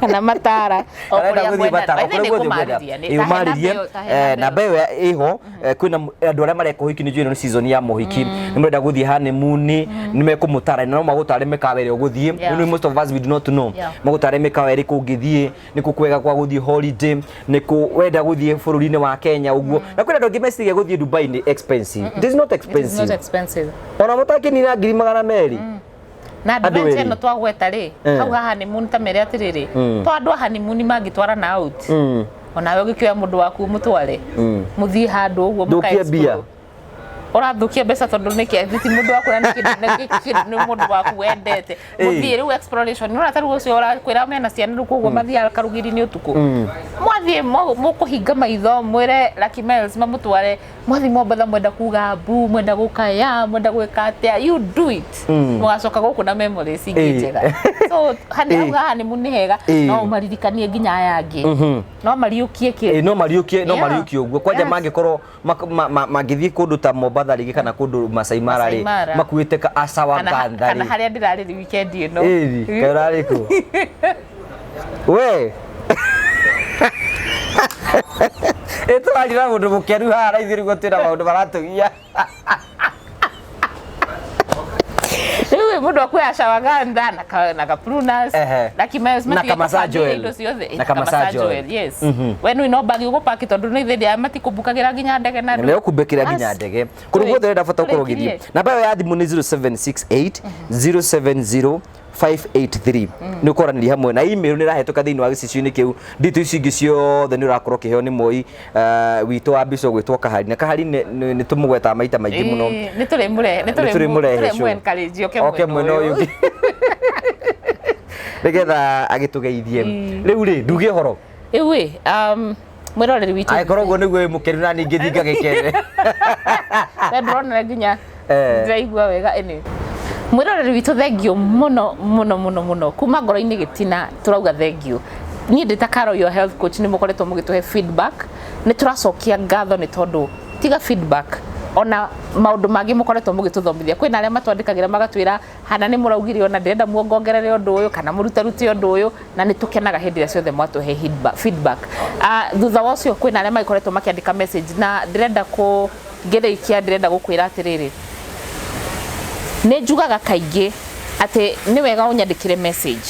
kana Matara o Arenda kũrĩa gũthiĩ mwenda. Matara, By the way, kũrĩa guothe nĩngũmarĩria, ũngĩenda. nĩ- Ĩĩ, ta he ũmarĩrie. namba ĩyo, ta he namba Namba ĩyo. ĩyo ĩho. Kwĩna andũ arĩa mareka ũhiki, nĩ njũĩ ĩno nĩ season ya mohiki, nĩ marenda gũthiĩ honeymoon, nĩ mekũmũtara na no magũtare mĩkawa ĩrĩa ũgũthiĩ. You know, most of us, we do not know. Magũtare mĩkawa ĩrĩkũ ũngĩthiĩ, nĩ kũ kwega kwa gũthiĩ holiday, nĩ kũ wenda gũthiĩ bũrũri-inĩ wa Kenya ũguo. Na kwĩna andũ angĩ meciragia gũthiĩ Dubai nĩ expensive. It is not It is not expensive. expensive. Ona mũtakĩnina 200,000. Na Andũ adventure erĩ. ĩno twagweta rĩ, hau haha honeymoon, ta mere atĩrĩrĩ, to andũ a honeymoon mangĩtwarana out, onawe ũgĩkĩoya mũndũ waku mũtware mũthiĩ handũ ũguo mũka Thũkia mbia. explore. Ũrathũkia mbeca tondũ nĩkĩ? Ti mũndũ waku na nĩ mũndũ waku wendete. Mũthiĩ rĩu exploration, nĩ ta rĩu ũcio ũrakwĩra mena ciana rĩu, koguo mathiaga karugiri-inĩ ũtukũ. Mwathiĩ mũkũhinga maitho, mwĩre Lucky Miles mamũtware, mwathiĩ Mombatha, mwenda kuga mbu, mwenda gũkaya, mwenda gwĩka atĩa, you do it, mũgacoka gũkũ na memories ingĩ njega. So hani hau haha nĩ nĩ hega. No ũmaririkanie nginya aya angĩ no mariũkie kĩ Ĩĩ, no mariũkie, no mariũkie ũguo kwanja. Mangĩkorwo mangĩthiĩ kũndũ ta Mombatha rĩngĩ kana kũndũ Masai Mara rĩ, Masai Mara. makuĩte ka acawa kana gantha kana rĩ. Harĩa ndĩrarĩrĩ weekend ĩno. Ĩri kaĩ ũrarĩ kũ we? Ĩ, tũraria na mũndũ mũkenu haha na ithuĩ nĩguo twĩna maũndũ maratũgia. Rĩu mũndũ akuoya ashwagandha na ka prunus na kimayo. Na ka massage oil. Indo ciothe. Na ka massage oil. Yes, we nĩ no bag ũgũpaki tondũ nĩ thĩndĩ matikũmbukagĩra nginya ndege na Nĩ ũkumbĩkĩra nginya ndege kũndũ guothe ũrenda bata ũkorwo ũgĩthiĩ. Tũrĩkirie. Namba ĩyo ya thimũ nĩ 0768 070 583. Nĩ ũkwaranĩria hamwe na email nĩ ĩrahetũka thĩinĩ wa gĩcicio-inĩ kĩu. Details ici ingĩ ciothe nĩ ũrakorwo ũkĩheo nĩ moi witũ wa mbica ũgwĩtwo Kahari, na Kahari nĩ tũmũgwetaga maita maingĩ mũno. Nĩ tũrĩmũrehe, nĩ Nĩ tũrĩmũrehe tũrĩmũ show. encourage oke oke mwena ũyũ ũngĩ nĩgetha agĩtũgeithie. Rĩu rĩ, nduge ũhoro. Rĩu ĩ, mwĩroreri witũ, Angĩkorwo ũguo nĩguo wĩ mũkenu na ningĩ thiĩ ngagĩkene. We ndũrona nginya ndĩraigua wega. Anyway, mwĩroreri witũ, thengio mũno mũno mũno mũno kuma ngoro-inĩ gĩtina tũrauga thengio. Niĩ ndĩ ta Carol, your health coach, nĩ mũkoretwo mũgĩtũhe feedback, nĩ tũracokia ngatho nĩ tondũ tiga feedback ona maũndũ mangĩ mũkoretwo mũgĩtũthomithia. Kwĩna arĩa matwandĩkagĩra magatwĩra hana nĩ mũraugire ona ndĩrenda muongongerere ũndũ ũyũ kana mũrutarute ũndũ ũyũ, na nĩ tũkenaga hĩndĩ ĩrĩa ciothe mwatũhe feedback. Thutha wa ũcio kwĩna arĩa magĩkoretwo makĩandĩka message, na ndĩrenda kũ ngĩrĩkia ndĩrenda gũkwĩra atĩrĩrĩ, nĩ njugaga kaingĩ atĩ nĩ wega ũnyandĩkĩre message,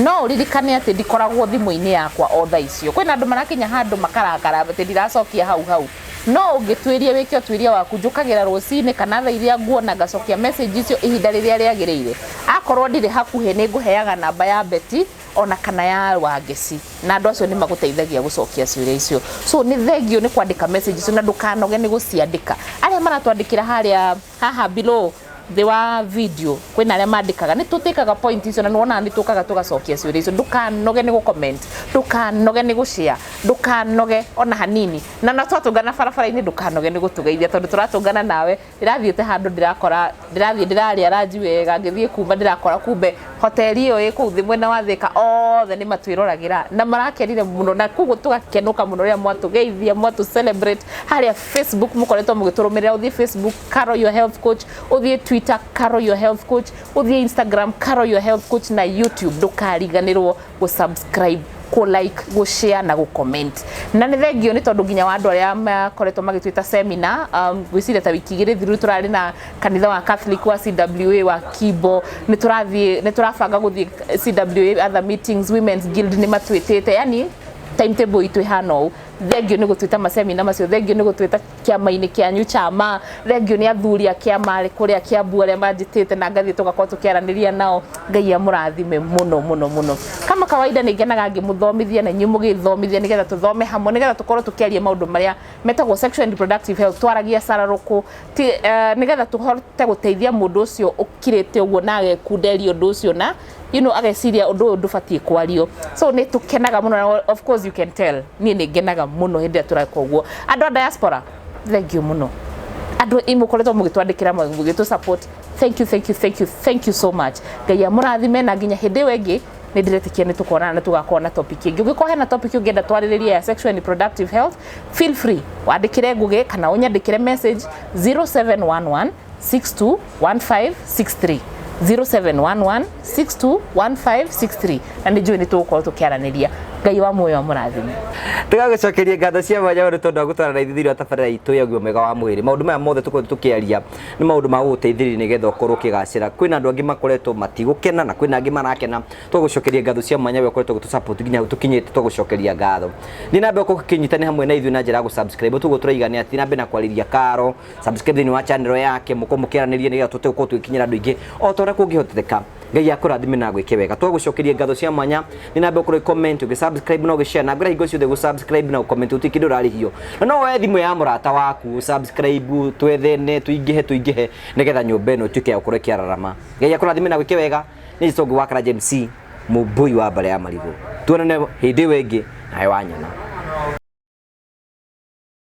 no ũririkane atĩ ndikoragwo thimũ-inĩ yakwa o thaa icio. Kwĩna andũ marakinya handũ makarakara atĩ ndiracokia hau hau, no ũngĩtuĩria wĩke ũtuĩria waku, njũkagĩra rũcinĩ kana thaa iria nguona ngacokia message icio ihinda rĩrĩa rĩagĩrĩire. Akorwo ndirĩ hakuhĩ, nĩ ngũheaga namba ya Betty ona kana ya Wangeci, na andũ acio nĩ magũteithagia gũcokia ciũria icio. So nĩ thengio nĩ kwandĩka message icio na ndũkanoge nĩ gũciandĩka. Arĩa maratwandĩkĩra harĩa haha below, thĩ wa video, kwĩna arĩa mandĩkaga, nĩ tũtĩkaga point icio na nĩwonaga nĩ tũkaga tũgacokia ciũria icio. Ndũkanoge nĩ gũ-comment, ndũkanoge nĩ gũ-share, ndũkanoge ona hanini, na twatũngana barabara-inĩ ndũkanoge nĩ gũtũgeithia tondũ tũratũngana nawe. Ndĩrathiĩte handũ ndĩrakora, ndĩrathiĩ ndĩrarĩa ranji wega, ngĩthiĩ kuma ndĩrakora kumbe hoteli ĩyo ĩ kũu thĩ mwena wa Thĩka, othe nĩ matwĩroragĩra na marakenire mũno, na koguo tũgakenũka mũno rĩrĩa mwatũgeithia, mwatũ celebrate harĩa Facebook. Mũkoretwo mũgĩtũrũmĩrĩra, ũthiĩ Facebook Carol your health coach, ũthiĩ Twitter. Twitter Caro Your Health Coach, ũthiĩ Instagram Caro Your Health Coach, na YouTube ndũkariganĩrwo gũ subscribe, kũ like, gũ share na gũ comment. Na nĩ thengio nĩ tondũ nginya wa andũ arĩa makoretwo magĩtwĩta seminar, ngwĩciria ta wiki igĩrĩ thiru tũrarĩ na kanitha wa Catholic wa CWA wa Kibo, nĩ tũrathiĩ, nĩ tũrabanga gũthiĩ CWA other meetings, Women's Guild nĩ matwĩtĩte, yani timetable itũ ĩhana ũũ. Thengio nĩ gũtwĩta masemina macio, thengio nĩ gũtwĩta kĩama-inĩ kĩanyu chama, thengio nĩ athuri a kĩama kũrĩa Kiambu arĩa manjĩtĩte na ngathiĩ tũgakorwo tũkĩaranĩria nao. Ngai amũrathime mũno mũno mũno. Kama kawaida nĩ ngenaga ngĩmũthomithia na inyuĩ mũgĩthomithia, nĩgetha tũthome hamwe, nĩgetha tũkorwo tũkĩaria maũndũ marĩa metagwo sexual and reproductive health, twaragia cararũkũ ti, nĩgetha tũhote gũteithia mũndũ ũcio ũkirĩte ũguo na agekunderia ũndũ ũcio na ageciria ũndũ ũyũ ndũbatiĩ kwario. So nĩ tũkenaga mũno, na of course you can tell niĩ nĩ ngenaga mũno hĩndĩ ĩrĩa tũreka ũguo. Andũ a diaspora, thank you mũno. Andũ mũkoretwo mũgĩtwandĩkĩra, mũgĩtũ support, thank you, thank you, thank you, thank you so much. Ngai amũrathime, na nginya hĩndĩ ĩyo ĩngĩ nĩ ndĩretĩkia nĩ tũkonana na tũgakorwo na topic ĩngĩ. Ũngĩkorwo hena topic ũngĩenda twarĩrĩria ya sexual and reproductive health, feel free wandĩkĩre Ngũgĩ kana ũnyandĩkĩre message 0711 621563, 0711 621563, na nĩ njũĩ nĩ tũgũkorwo tũkĩaranĩria. Ngai wa muoyo amũrathime. Tũgagũcokeria ngatho cia mwanya mũno tondũ wa gũtwarana na ithuĩ thĩinĩ wa tabarĩra itũ ya ũgima mwega wa mwĩrĩ. Maũndũ maya mothe tũkoretwo tũkĩaria nĩ maũndũ ma gũgũteithĩrĩria nĩgetha ũkorwo ũkĩgacĩra. Kwĩna andũ angĩ makoretwo matigũkena na kwĩna angĩ marakena. Tũgagũcokeria ngatho cia mwanya we ũkoretwo ũgĩtũ support nginya hau tũkinyĩte, tũgagũcokeria ngatho. Thiĩ na mbere gũkorwo ũkĩnyitana hamwe na ithuĩ na njĩra ya gũ-subscribe. Tũguo tũraiga nĩ atĩ na mbere na kwarĩria Karo, subscribe thĩinĩ wa channel yake, mũkorwo mũkĩaranĩria nĩgetha tũhote gũkorwo tũgĩkinyĩra andũ aingĩ o ta ũrĩa kũngĩhotekeka. Ngai akũrathime na agwĩke wega. Twagũcokeria ngatho cia mwanya nĩ na mbere ũkorwo comment, ũgĩ subscribe na ũgĩ share, na ngwĩra hingo ciothe gũ subscribe na comment gũtirĩ kĩndũ ũrarĩhio, na no woe thimũ ya mũrata waku subscribe, twethene, tũingĩhe tũingĩhe nĩgetha nyũmba ĩno ĩtuĩke ya gũkorwo ĩkĩararama. Ngai akũrathime na agwĩke wega. Nĩ Njĩtũ Ngũgĩ wa Karanja MC, mũmbũi wa mbare ya marigũ. Tuonane hĩndĩ ĩyo ĩngĩ nawe wanyona.